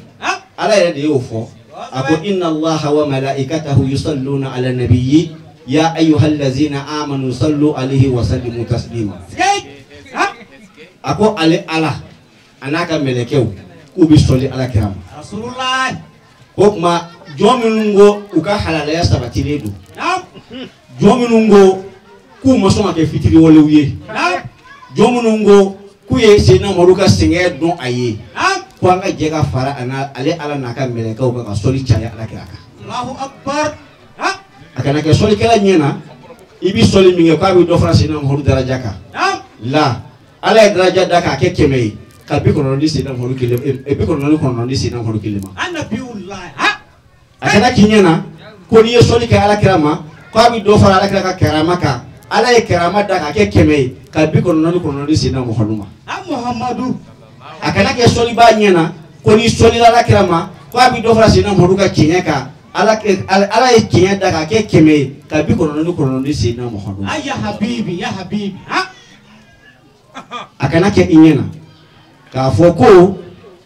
Ala yɛrɛ de y'o fɔ. A ko inna Allaha wa malaikatahu yusalluna ala nabiyyi ya ayyuhallazina amanu sallu alayhi wa sallimu taslima. A ko ale ala a n'a ka mɛlɛkɛw k'u bɛ sɔli ala kira ma. O tuma jɔn minnu ko u ka halalaya sabatilen don, jɔn minnu ko k'u ma sɔn ka kɛ fitiriwalew ye, jɔn minnu ko k'u ye Seydina Muhamadu ka sɛgɛn dɔn a ye, ko an ka jɛ ka fara a n'a ale ala n'a ka mɛlɛkɛw kan ka sɔli caya ala kira kan. A kana kɛ sɔlikɛla ɲɛ na, i bɛ sɔli min kɛ k'a bɛ dɔ fara Seydina Muhamadu daraja kan. La Ala ye daraja da k'a kɛ 100 ye ka 99 di Seydina Muhamadu kelen 99 di Seydina Muhamadu kelen ma. A kana k'i ɲɛna ko n'i ye sɔli kɛ ala kira ma k'a bɛ dɔ fara ala kira ka karama kan. Ala ye karama da k'a kɛ 100 ye ka 99 di Seydina Muhamadu ma. A kana kɛ sɔlibaa ɲɛna ko n'i sɔlila ala kira ma k'a bɛ dɔ fara Seydina Muhamadu ka tiɲɛ kan. Ala ye tiɲɛ da k'a kɛ 100 ye ka 99 di Seydina Muhamadu ma. Ya habibi ya habibi. A kana kɛ i ɲɛna k'a fɔ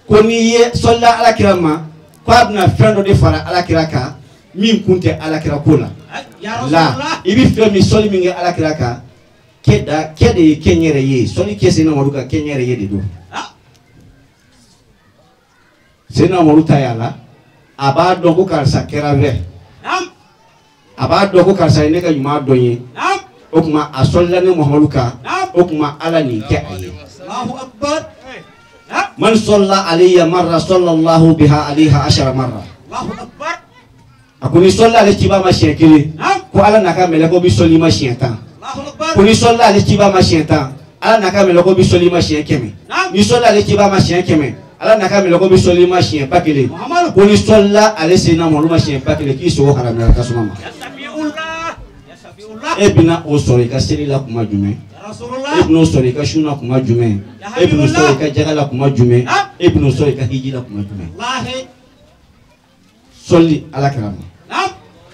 ko n'i ye sɔlila ala kira ma k'a bɛna fɛn dɔ de fara ala kira kan min kun tɛ ala kira ko la. La i bɛ fɛn min sɔli min kɛ ala kira kan kɛ de ye kɛ n yɛrɛ ye sɔli kɛ Seydina Muhamadu kan kɛ n yɛrɛ ye de don. Seydina Muhamadu ta y'a la a b'a dɔn ko karisa kɛra fɛ a b'a dɔn ko karisa ye ne ka ɲuman dɔn ye o tuma a sɔlila ne Muhamadu kan o tuma ala nin kɛ a ye. Man sɔlla alayya marra sallallahu biha alayha ashara marra. A ko ni sɔlila ale ciba ma siɲɛ 1 ko ala n'a ka mɛlɛkɛw bɛ sɔli ma siɲɛ 10. Ko ni sɔlila ale ciba ma siɲɛ 10 ala n'a ka mɛlɛkɛw bɛ sɔli ma siɲɛ 100. Ni sɔlila ale ciba ma siɲɛ 100 ala n'a ka mɛlɛkɛw bɛ sɔli ma siɲɛ 1000. Ko ni sɔlila ale Seydina Muhamadu ma siɲɛ 1000 k'i sogo haramuyara tasuma ma. E bɛna o sɔrɔ i ka seli la kuma jumɛn? E bɛn'o sɔrɔ i ka sun na kuma jumɛn? E bɛn'o sɔrɔ i ka jaga la kuma jumɛn? E bɛn'o sɔrɔ i ka hiji la kuma jumɛn? Sɔli ala kira ma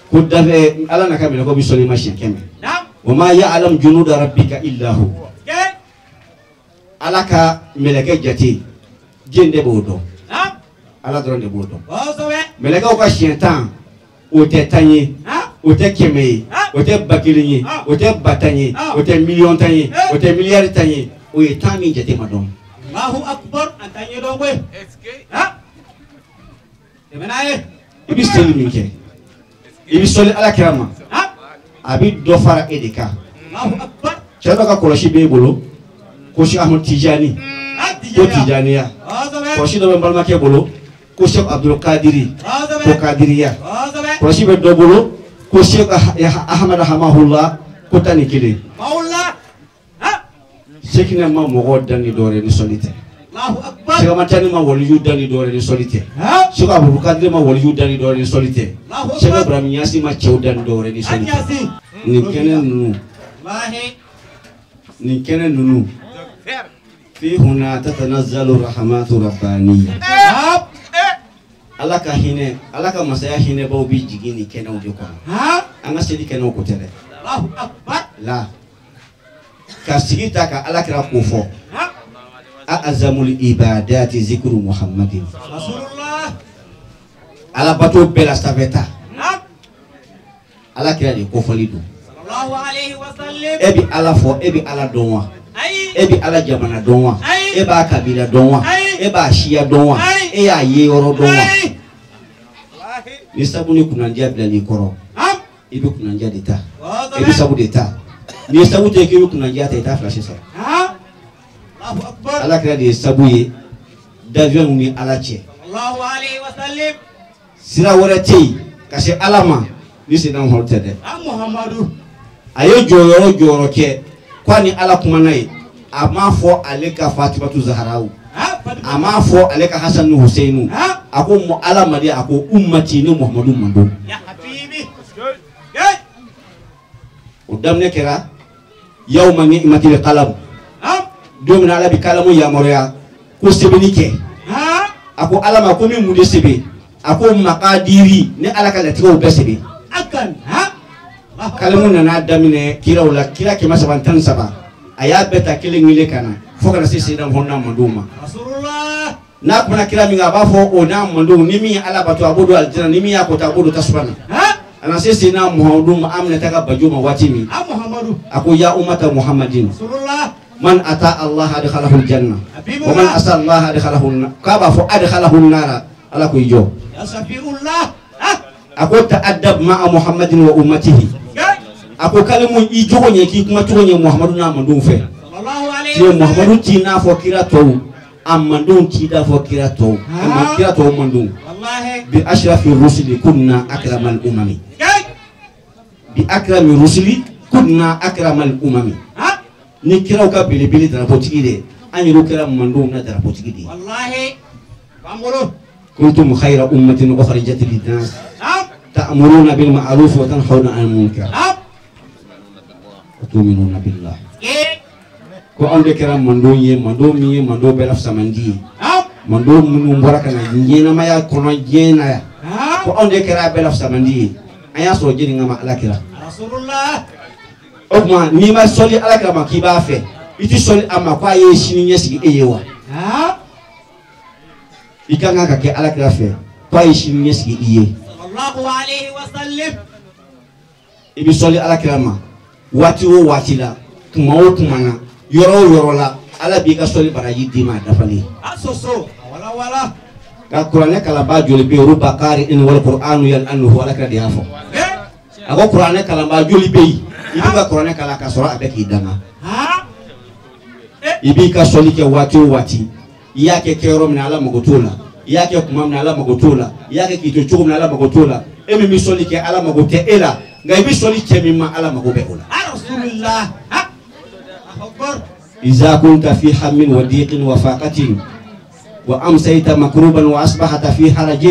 ko dafɛ ala n'a ka mɛlɛkɛw bɛ sɔli ma siɲɛ 100. Wa ma ya'lamu junuda rabbika illa hu. Ala ka mɛlɛkɛ jate diɲɛ de b'o dɔn, ala dɔrɔn de b'o dɔn. Mɛlɛkɛw ka siɲɛ 10 o tɛ 10 ye, o tɛ 100 ye, o tɛ 1000 ye, o tɛ 10,000 ye, o tɛ 1,000,000 ye, o tɛ 10,000,000,000 ye, o ye 10 min jate ma dɔn. Allahu akbar an t'a ɲɛdɔn koyi. Tɛmɛ n'a ye. I bɛ seli min kɛ, i bɛ sɔli ala kira ma, a bɛ dɔ fara e de kan. Cɛ dɔ ka kɔlɔsi b'e bolo ko Cheikh Ahmed Tijani ko Tijaniya. Kɔlɔsi dɔ bɛ n balimakɛ bolo ko Cheikh Abdul Kadiri ko Kadiriya. Kɔlɔsi bɛ dɔ bolo ko Cheikh Ahmed Hamahullah ko 11. Sekina ma mɔgɔw dan ni dɔwɛrɛ ni sɔli tɛ. Cheikh Ahmed Tijani ma waliju dan ni dɔwɛrɛ ni sɔli tɛ. Cheikh Abdul Kadiri ma waliju dan ni dɔwɛrɛ ni sɔli tɛ. Cheikh Ibrahim Niasse ma cɛw dan ni dɔwɛrɛ ni sɔli tɛ. Nin kɛnɛ ninnu, nin kɛnɛ ninnu, fi huna tatanazzalu rahmatu rabbaniya. Ala ka hinɛ, ala ka masaya hinɛbaw bɛ jigin nin kɛnɛw de kɔnɔ. An ka seli kɛnɛw ko tɛ dɛ. La ka sigi ta ka ala kira ko fɔ. A'azamul ibadati zikru Muhammadin. Ala bato bɛɛ la sanfɛ ta. Ala kira de kofɔli don. E bɛ ala fɔ, e bɛ ala dɔn wa? E bɛ ala jamana dɔn wa? E b'a kabila dɔn wa? E b'a siya dɔn wa? E y'a ye yɔrɔ dɔn wa? Ni sabu ni kunnandiya bilal'i kɔrɔ, i bɛ kunnandiya de ta, i bɛ sabu de ta. N'i ye sabu ta k'i bɛ kunnandiya ta, i t'a fila si sɔrɔ. Ala kira de ye sabu ye dafɛnw ni ala cɛ. Sira wɛrɛ tɛ yen ka se ala ma ni Seydina Muhamadu tɛ dɛ. A ye jɔyɔrɔ kɛ k'a ni ala kumana ye, a m'a fɔ ale ka Fatimatu Zaharaw, a m'a fɔ ale ka Hasan ni Huseyinu, a ko ala ma de, a ko ummati ni Muhamadu mando. O daminɛ kɛra yawma ni'matil qalam, don min na ala bɛ kalamu yamaruya ko sɛbɛnni kɛ. A ko ala ma ko min mun de sɛbɛn? A ko makadiri ni ala ka latigɛw bɛɛ sɛbɛn. Kalamu nana daminɛ kiraw la, kira 313 a y'a bɛɛ ta kelen kelen ka na fo ka na se Seydina Muhamadu n'a mandenw ma. N'a kumana kira min kan a b'a fɔ o n'a mandenw ni min ye ala bato a b'o don alijana, ni min y'a kɔta a b'o don tasuma na. A na se Seydina Muhamadu ma Aminata ka bajo ma waati min, a ko ya ummata Muhammadin man ata Allah adkhalahu aljanna wa man asa Allah adkhalahu, k'a b'a fɔ adkhalahu nara, ala ko i jɔ. A ko ta'addab ma'a Muhammadin wa ummatihi. A ko k'ale i jogo ɲɛ k'i kuma cogo ɲɛ Muhamadu n'a mandenw fɛ. Muhamadu t'i n'a fɔ kira tɔw, a mandenw t'i n'a fɔ kira tɔw, kira tɔw mandenw. Bi ashrafi rusuli kunna akramal umami. Bi akrami rusuli kunna akramal umami. Ni kiraw ka belebele darapotigi de an yɛrɛw kɛra mandenw na darapotigi de ye. Walahi b'an. Kuntum khayra ummatin ukhrijat lin-nas ta'muruna bil ma'ruf wa tanhauna 'anil munkar wa tu'minuna billah. Ko anw de kɛra mandenw ye, manden min ye manden bɛɛ la fisamandi ye, manden minnu bɔra ka na ɲɛnamaya kɔnɔ diɲɛ na yan, ko anw de kɛra a bɛɛ la fisamandi ye. An y'a sɔrɔ jeli kama Ala kira. O tuma n'i ma sɔli Ala kira ma k'i b'a fɛ, i ti sɔli a ma k'a ye sini ɲɛsigi e ye wa? I ka kan ka kɛ Ala kira fɛ k'a ye sini ɲɛsigi i ye. I bɛ sɔli Ala kira ma waati o waati la, tuma o tuma na, yɔrɔ o yɔrɔ la, Ala b'i ka sɔli baraji d'i ma a dafalen. Ka kuranɛ kalanbaa joli bɛ yen, ruba qari'in wal qur'anu yal'anuhu, Ala kira de y'a fɔ. A ko kuranɛ kalanbaa joli bɛ yen, i b'i ka kuranɛ kalan k'a sɔrɔ a bɛ k'i danga. I b'i ka sɔli kɛ waati o waati, i y'a kɛ kɛyɔrɔ min na Ala mago t'o la, i y'a kɛ kuma min na Ala mago t'o la, i y'a kɛ k'i to cogo min na Ala mago t'o la. E min bɛ sɔli kɛ Ala mago tɛ e la, nka i bɛ sɔli cɛ min ma Ala mago bɛ o la. إذا كنت في هم وضيق وفاقة وأمسيت مكروبا وأصبحت في حرج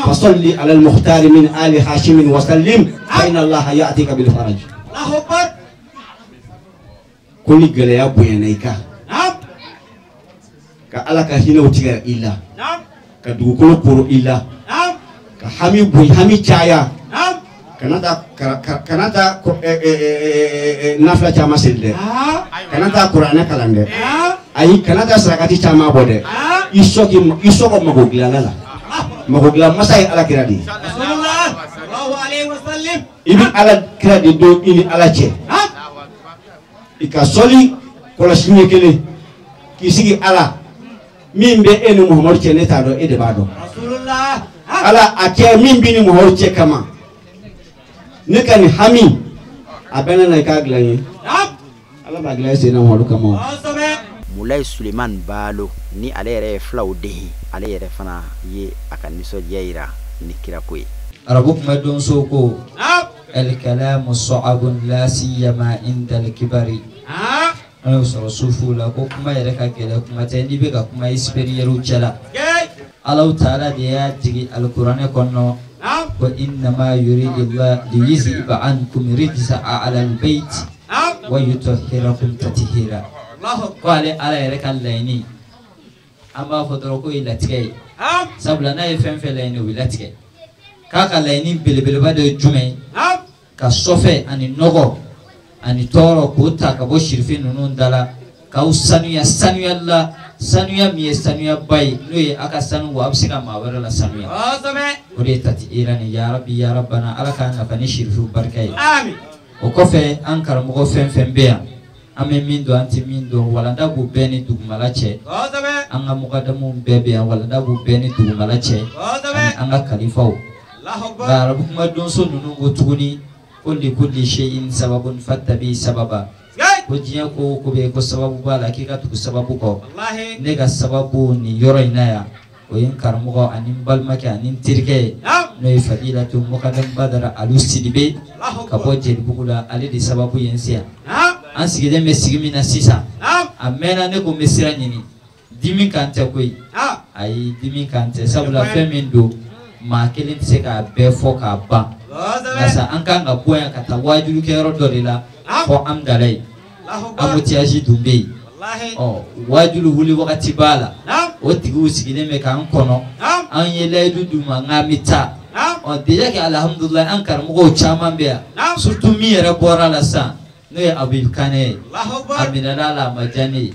فصل على المختار من آل هاشم وسلم فإن الله يأتيك بالفرج. كل gɛlɛya bonyana i kan, ka Ala ka hinɛw tigɛ i la, ka dugukolo koro i la, ka hami bonya, hami caya, kana taa nafila caman seli dɛ, kana taa kuranɛ kalan dɛ, ayi kana taa sarakati caman bɔ dɛ, i sɔgɔ mago dilanna la. Mago dilan masa ye Ala kira de ye. I bɛ Ala kira de don i ni Ala cɛ. I ka sɔli kɔlɔsi ɲɛ kelen k'i sigi Ala min bɛ e ni Muhamadu cɛ, ne t'a dɔn, e de b'a dɔn. Ala a kɛ min b'i ni Muhamadu cɛ kama, ne ka nin hami a bɛ ne na, i k'a dilan ye. Ala b'a dilan e sen na Muhamadu kama o. Mulayi Sulemani Baalo ni ale yɛrɛ ye filaw den ye, ale yɛrɛ fana ye a ka nisɔndiya yira ni kirako ye. Arabu kuma donso ko alikalamu sɔabun la siyama indal kibari. An y'o sɔrɔ sufuw la ko kuma yɛrɛ ka gɛlɛn, kuma tɛ n'i bɛ ka kuma isipiriyɛriw cɛla. Alahu taala de y'a jigin alikuranɛ kɔnɔ ko innama yuridillahu liyuzhiba ankum rijsa ahlal bayt wa yutahhirakum tathira. Ko ale Ala yɛrɛ ka laɲini, an b'a fɔ dɔrɔn k'o ye latigɛ ye, sabula n'a ye fɛn fɛn laɲini o bɛ latigɛ. K'a ka laɲini belebeleba dɔ ye jumɛn ye? Ka sɔfɛ ani nɔgɔ ani tɔɔrɔ k'o ta ka bɔ sirifin ninnu da la, k'aw sanuya sanuya la, sanuya min ye sanuyaba ye, n'o ye aw ka sanu bɔ, a bɛ se ka maa wɛrɛ la sanuya. O de ye tati irani ya Rabbi ya Rabbana, Ala k'an nafa ni sirifiw barika ye. O kɔfɛ an karamɔgɔ fɛn fɛn bɛ yan, an bɛ min dɔn an tɛ min dɔn, walanda b'u bɛɛ ni dugumala cɛ. An ka mugadamuw bɛɛ bɛ yan, walanda b'u bɛɛ ni dugumala cɛ, ani an ka kalifaw. Nka arabu kuma donso ninnu ko tuguni ko likulli shay'in sababun fattabi sababa, ko diɲɛ ko o ko bɛ yen ko sababu b'a la, k'i ka tugu sababu kɔ. Ne ka sababu nin yɔrɔ in na yan, o ye n karamɔgɔ ani n balimakɛ ani n terikɛ ye, n'o ye Fadilatu Mukadam Badara Alu Sidibe ka bɔ Jelibugu la, ale de sababu ye n se yan. An sigilen bɛ sigi min na sisan, a mɛnna ne ko n bɛ sira ɲini, dimi kan tɛ koyi, ayi dimi kan tɛ, sabula fɛn min don maa kelen tɛ se k'a bɛɛ fɔ k'a ban. Nka sa an kan ka bɔ yan ka taa waajulikɛyɔrɔ dɔ de la fɔ Amudalayi, embouteillage dun bɛ yen, ɔ waajuli wuli wagati b'a la, o tigiw sigilen bɛ k'an kɔnɔ, an ye layidu d'u ma k'an bɛ taa. Ɔ déjà que alihamudulilayi an karamɔgɔw caman bɛ yan, surtout min yɛrɛ bɔra la sisan n'o ye Abibu Kanɛ ye, a minɛla a la a ma diya ne ye,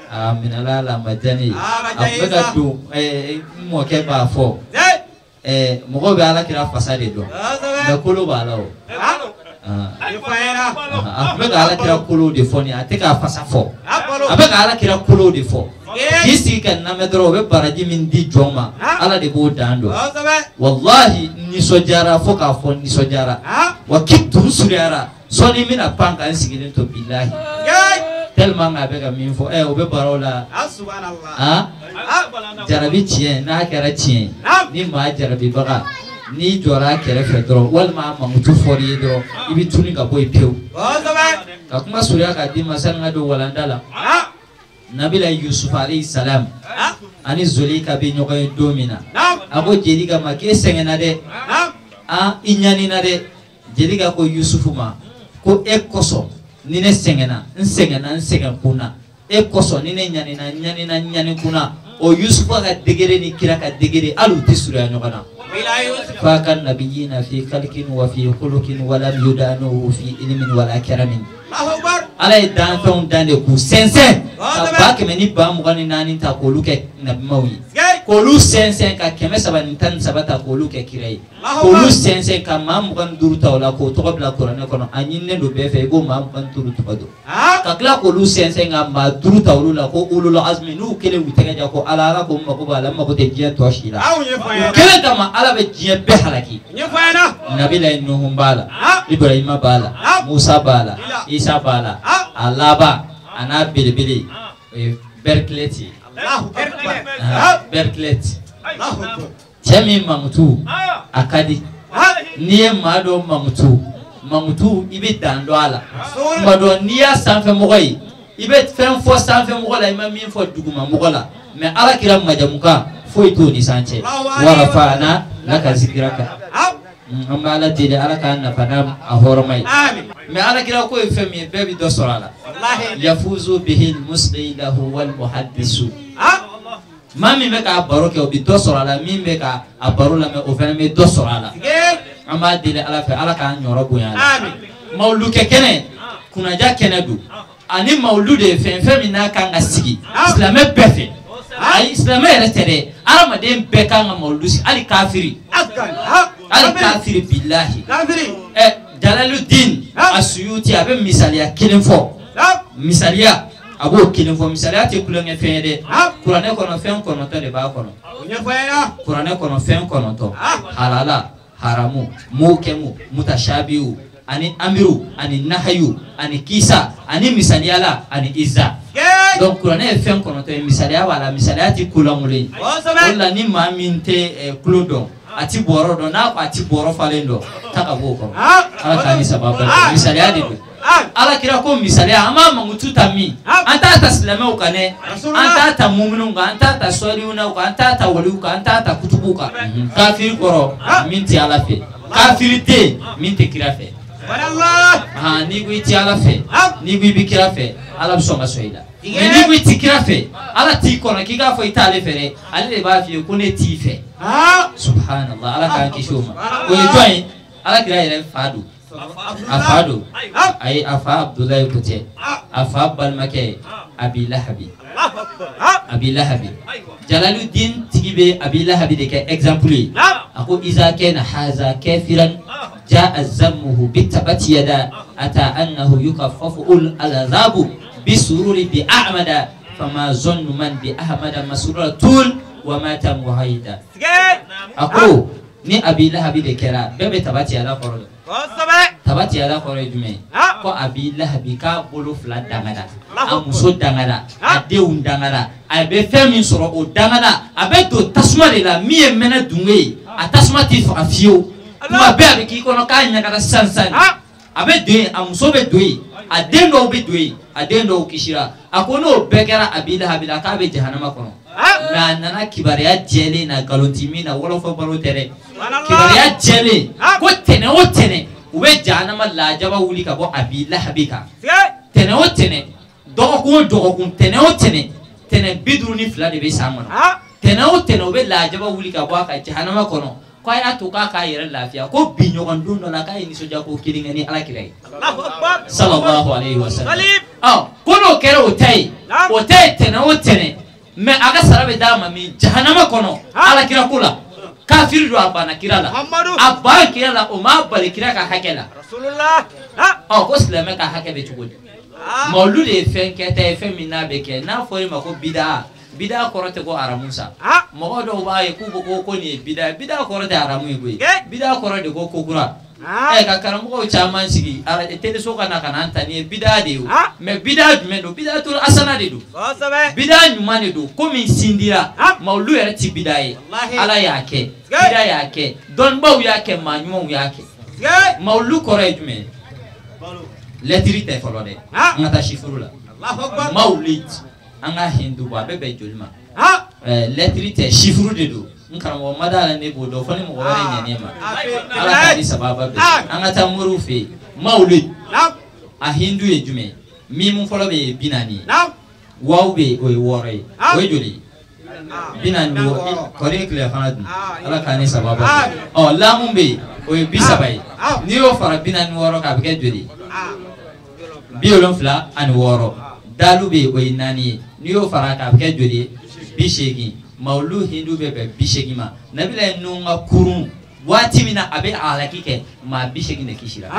a minɛla a la a ma diya ne ye, a tun bɛ ka don n mɔkɛ b'a fɔ. Mɔgɔw bɛ Ala kira fasa de dɔn, mɛ kolo b'a la o. A tun bɛ ka Ala kira kolo de fɔ nin, a tɛ k'a fasa fɔ, a bɛ ka Ala kira kolo de fɔ. K'i sigi ka lamɛn dɔrɔn, o bɛ baraji min di jɔn ma, Ala de b'o dan dɔn. Walahi nisɔndiyara fo k'a fɔ nisɔndiyara, wa k'i tun surunyara, sɔɔni n bɛna pan ka n sigilen to bilahi. Tellement a bɛ ka min fɔ, o bɛ baro la. Jarabi tiɲɛ n'a kɛra tiɲɛ, ni maa jarabibaga n'i jɔra a kɛrɛfɛ dɔrɔn, walima a mankutu fɔr'i ye dɔrɔn, i bɛ tunu ka bɔ yen pewu. Ka kuma surunya k'a d'i ma sani n ka don walanda la. Nabila Yusuf alayhi salam ani Zolika bɛ ɲɔgɔn ye don min na, a ko Jelika ma k'e sɛgɛnna dɛ, a i ɲanina dɛ. Jelika ko Yusufu ma ko e kosɔn ni ne sɛgɛnna, n sɛgɛnna n sɛgɛn kun na, e kosɔn ni ne ɲanina n ɲanina n ɲani kun na. O Yusufu ka degere ni kira ka degere hali u tɛ surunya ɲɔgɔn na. Faka nabiyina fi khalqin wa fi khuluqin wa lam yudanuhu fi ilmin wala karamin. Ala ye danfɛnw dan de k'u sɛnsɛn ka 124 ta k'olu kɛ nabimaw ye, k'olu sɛnsɛn ka 313 ta k'olu kɛ kira ye, k'olu sɛnsɛn ka maa 25 ta o la k'o tɔgɔ bila kuranɛ kɔnɔ. A ɲininen don bɛɛ fɛ i k'o maa 25 tɔgɔ dɔn, ka tila k'olu sɛnsɛn ka maa 5 ta olu la ko ulul azmi. N'u kelen u tɛgɛ ja ko Ala, Ala ko n mako b'a la, n mako tɛ diɲɛ tɔ si la. O kelen kama Ala bɛ diɲɛ bɛɛ halaki. Nabila Nuhu b'a la, Ibrahima b'a la, Musa b'a la, Isa b'a la, a laban a n'a belebele o ye Berkeley ye. Berkeley cɛ min mankutu a ka di. N'i ye maa dɔ mankutu i bɛ dan dɔn a la. Tuma dɔ n'i y'a sanfɛmɔgɔ ye i bɛ fɛn fɔ sanfɛmɔgɔ la i ma min fɔ dugumamɔgɔ la. Mɛ Ala kira majamukan foyi t'o ni san cɛ. Warafa'na laka zikraka. An bɛ Ala deli Ala k'an nafa n'a a hɔrɔma ye. Mɛ Ala kira ko ye fɛn min ye bɛɛ bɛ dɔ sɔrɔ a la. Yafuzu bihi musli lahu wal muhaddisu. Maa min bɛ k'a baro kɛ o bɛ dɔ sɔrɔ a la, min bɛ k'a baro lamɛn o fana bɛ dɔ sɔrɔ a la. An b'a deli Ala fɛ Ala k'an ɲɔrɔ bonya a la. Mawulu kɛ kɛnɛ kunnaja kɛnɛ don, ani mawulu de ye fɛn min n'a kan ka sigi silamɛ bɛɛ fɛ. Ayi, silamɛ yɛrɛ tɛ dɛ, hadamaden bɛɛ kan ka mawulu sigi, hali kafiri. Hali kafiri bilahi. Jalaludin Asuyuti a bɛ misaliya kelen fɔ. Misaliya a b'o kelen fɔ. Misaliya tɛ kulonkɛ fɛn ye dɛ. Kuranɛ kɔnɔ fɛn 9 de b'a kɔnɔ. Kuranɛ kɔnɔ fɛn 9, halala, haramu, mukɛmu, mutashabihu, ani amiru, ani nahayu, ani kisa, ani misaliyala, ani iza. Donc kuranɛ ye fɛn 9 ye, misaliya b'a la. Misaliya tɛ kolankolon ye. O la ni maa min tɛ kulo dɔn, a ti bɔrɔ dɔn, n'a ko a ti bɔrɔ falen dɔn, ta ka bɔ o kɔrɔ. Ala k'an ni sababa bɛn. Misaliya de don. Ala kira ko misaliya, an b'a mankutu ta min, an t'a ta silamɛw kan dɛ, an t'a ta muminuw kan, an t'a ta sɔliwunaw kan, an t'a ta waliw kan, an t'a ta kutubuw kan. Kafiri kɔrɔ min tɛ Ala fɛ, kafiri den min tɛ kira fɛ. N'i ko i tɛ Ala fɛ, n'i ko i bɛ kira fɛ, Ala bɛ sɔn ka sɔn i la. Mɛ n'i ko i tɛ kira fɛ, Ala t'i kɔnɔ k'i k'a fɔ i t'ale fɛ dɛ, ale de b'a f'i ye ko ne t'i fɛ. Subhanallah, Ala k'an kisi o ma. O ye jɔn ye? Ala kira yɛrɛ fa don. A fa don. Ayi, a fa Abudulayi ko tɛ. A fa balimakɛ Abi Lahabi. Abi Lahabi. Jalaludin tigi bɛ Abi Lahabi de kɛ exemple ye. A ko iza kana haza kafiran jaa zammuhu bitabati yada ata annahu yukaffafu ul azabu bisururi bi ahmada fama zannu man bi ahmada masrura tul wa mata muhaida. A ko ni Abi Lahabi de kɛra bɛɛ bɛ tabati yada kɔrɔ dɔn. Tabati yada kɔrɔ ye jumɛn ye? Ko Abi Lahabi k'a bolo fila dangana, a muso dangana, a denw dangana, a bɛ fɛn min sɔrɔ o dangana, a bɛ don tasuma de la min ye mɛnɛ dunge ye, a tasuma tɛ faga fiyewu. Tuma bɛɛ a bɛ k'i kɔnɔ k'a ɲagara sisan sisan. A bɛ don yen, a muso bɛ don yen, a den dɔw bɛ don yen, a den dɔw kisira. A ko n'o bɛɛ kɛra Abi Lahabi la k'a bɛ jahanama kɔnɔ. Mɛ a nana kibaruya jɛlen na, nkalon ti min na, wɔlɔfɔ baro tɛ dɛ. Kibaruya jɛlen ko tɛnɛ o tɛnɛ u bɛ jahanama lajaba wuli ka bɔ Abi Lahabi kan. Tɛnɛ o tɛnɛ, dɔgɔkun o dɔgɔkun, tɛnɛ o tɛnɛ, tɛnɛ 52 de bɛ san kɔnɔ. Tɛnɛ o tɛnɛ u bɛ lajaba wuli ka bɔ a kan jahanama kɔnɔ. Ko a y'a to k'a k'a yɛrɛ lafiya, ko bi ɲɔgɔn don dɔ la k'a ye nisɔndiya ko kelen kɛ ni Ala kira ye. Sallallahu alayhi wa sallam. Ko n'o kɛra o ta ye, o ta ye tɛnɛ o tɛnɛ. Mɛ a ka sara bɛ d'a ma min jahanama kɔnɔ Ala kira ko la. Kafiri don, a banna kira la, a ban kira la, o m'a bali kira ka hakɛ la. Ko silamɛ ka hakɛ bɛ cogo di? Mawulu de ye fɛn kɛta ye, fɛn min n'a bɛ kɛ. N'a fɔra i ma ko bidaa, bidaa kɔrɔ tɛ ko haramu sa. Mɔgɔ dɔw b'a ye k'u ko ko nin ye bidaa ye. Bidaa kɔrɔ tɛ haramu ye koyi. Bidaa kɔrɔ de ko ko kura. Ka karamɔgɔw caman sigi teleso ka na ka n'an ta nin ye bidaa de ye o. Mɛ bidaa jumɛn don? Bidaa to asana de don. Bidaa ɲuman de don, komi sindira. Mawulu yɛrɛ ti bidaa ye. Ala y'a kɛ, kira y'a kɛ, dɔnnibaw y'a kɛ, maa ɲumanw y'a kɛ. Mawulu kɔrɔ ye jumɛn ye? Lɛtiri tɛ fɔlɔ dɛ, an ka taa sifuru la. Mawulid an ka hindu bɔ, a bɛ bɛn joli ma? Lɛtiri tɛ, sifuru de don. N karamɔgɔ ma da la, ne b'o dɔn fo ni mɔgɔ wɛrɛ ɲɛn'e ma. Ala k'a ni sababa bɛn. An ka taa moriw fɛ yen. Mawulid a hindu ye jumɛn ye? Mimu fɔlɔ bɛ yen 40 ye, waw bɛ yen o ye 6 ye, o ye joli ye? 46. Kɔri tile fana dun, Ala k'a ni sababa bɛn. Ɔ lamu bɛ yen o ye 30 ye, n'i y'o fara 46 kan a bɛ kɛ joli ye? 76. Dalu bɛ yen o ye 4 ye, n'i y'o fara kan a bɛ kɛ joli ye? 80. Mawulu hindu bɛ bɛn 80 ma. Nabila Nuhu ka kurun waati min na a bɛ halaki kɛ, maa 80 de kisira.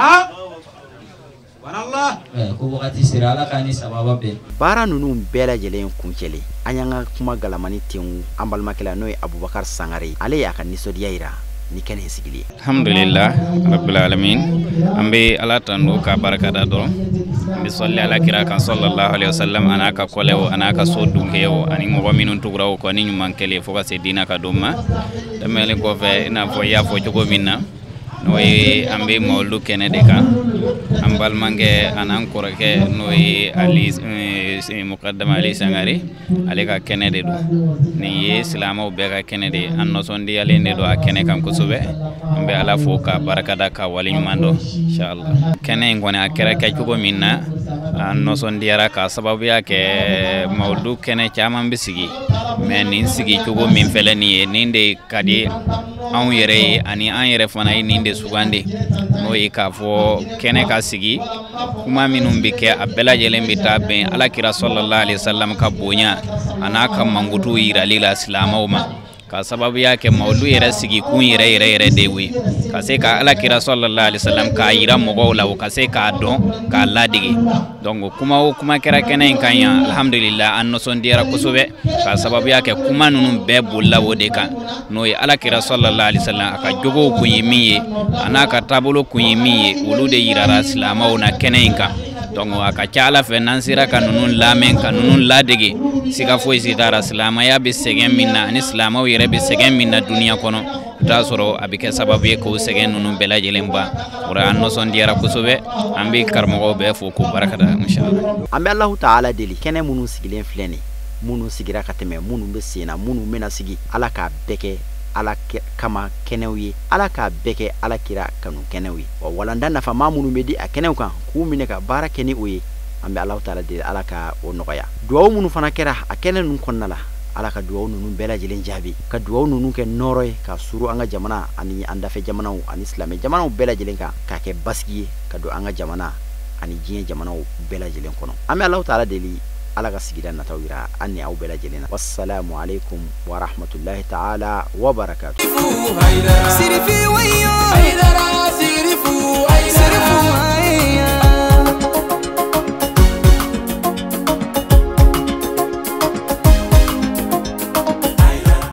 Ko wagati sera, Ala k'a ni sababa bɛn. Baara ninnu bɛɛ lajɛlen kuncɛlen, an y'an ka kuma galamani tengu an balimakɛla n'o ye Abubakar Sangare, ale y'a ka nisɔndiya yira ni kɛnɛ in sigili ye. Alhamdulillah rabbil alamin, an bɛ Ala tanu k'a barikada dɔrɔn, an bɛ sɔli Ala kira kan sallallahu alaihi wasallam, a n'a ka kɔlɛw a n'a ka so dunkew ani mɔgɔ minnu tugura o kɔ ni ɲuman kɛlen fo ka se diinɛ ka don ma. Tɛmɛnen kɔfɛ, i n'a fɔ i y'a fɔ cogo min na, n'o ye an bɛ mawulu kɛnɛ de kan, an balimakɛ an'an kɔrɔkɛ n'o ye Ali Mukadama Ali Sangare, ale ka kɛnɛ de don. Nin ye silamɛw bɛɛ ka kɛnɛ de ye, an nisɔndiyalen de don a kɛnɛ kan kosɛbɛ. An bɛ Ala fo k'a barikada k'a waleɲuman dɔn inshallah. Kɛnɛ in kɔni a kɛra kɛcogo min na, an nisɔndiyara k'a sababuya kɛ mawulu kɛnɛ caman bɛ sigi, mais nin sigi cogo min filɛ nin ye, nin de ka di anw yɛrɛ ye, ani an yɛrɛ fana ye nin de sugandi, n'o ye k'a fɔ kɛnɛ ka sigi, kuma minnu bɛ kɛ a bɛɛ lajɛlen bɛ taa bɛn Ala kira sallallahu alaihi wasallam ka bonya a n'a ka mankutu yirali la silamɛw ma, ka sababuya kɛ mawulu yɛrɛ sigi kun yɛrɛ yɛrɛ yɛrɛ de ye ka se ka Ala kira sallallahu alaihi wasallam k'a yira mɔgɔw la, o ka se k'a dɔn k'a ladege. Donc kuma o kuma kɛra kɛnɛ in kan yan, alhamdulillah an nisɔndiyara kosɛbɛ ka sababuya kɛ kuma ninnu bɛɛ bolila o de kan, n'o ye Ala kira sallallahu alaihi wasallam a ka jogow kun ye min ye, a n'a ka taabolo kun ye min ye, olu de yirara silamɛw na kɛnɛ in kan. Donc a ka ca Ala fɛ n'an sera ka ninnu lamɛn ka ninnu ladege, siga foyi si t'a la, silamɛya bɛ sɛgɛn min na ani silamɛw yɛrɛ bɛ sɛgɛn min na duniya kɔnɔ, i t'a sɔrɔ a bɛ kɛ sababu ye k'o sɛgɛn ninnu bɛɛ lajɛlen ban. O la an nisɔndiyara kosɛbɛ, an bɛ karamɔgɔw bɛɛ fo k'u barikada inshallah. An bɛ Alahu taala deli, kɛnɛ minnu sigilen filɛ nin, minnu sigira ka tɛmɛ, minnu bɛ sen na, minnu bɛna sigi, Ala k'a bɛɛ kɛ Ala kama kɛnɛw ye, Ala k'a bɛɛ kɛ Ala kira kanu kɛnɛw ye. Wa walanda nafama minnu bɛ di a kɛnɛw kan k'u minɛ ka baara kɛ ni o ye, an bɛ Alahu taala deli Ala ka o nɔgɔya. Duwawu minnu fana kɛra a kɛnɛ ninnu kɔnɔna la, Ala ka duwawu ninnu bɛɛ lajɛlen jaabi, ka duwawu ninnu kɛ nɔɔrɔ ye ka suru an ka jamana ani an dafɛ jamanaw ani silamɛ jamanaw bɛɛ lajɛlen kan, k'a kɛ basigi ye ka don an ka jamana ani diɲɛ jamanaw bɛɛ lajɛlen kɔnɔ. An bɛ Alahu taala deli Ala ka sigida nataw yira an ni aw bɛɛ lajɛlen na. Wassalamu alaikum wa rahmatullahi ta'ala wa barakatuh.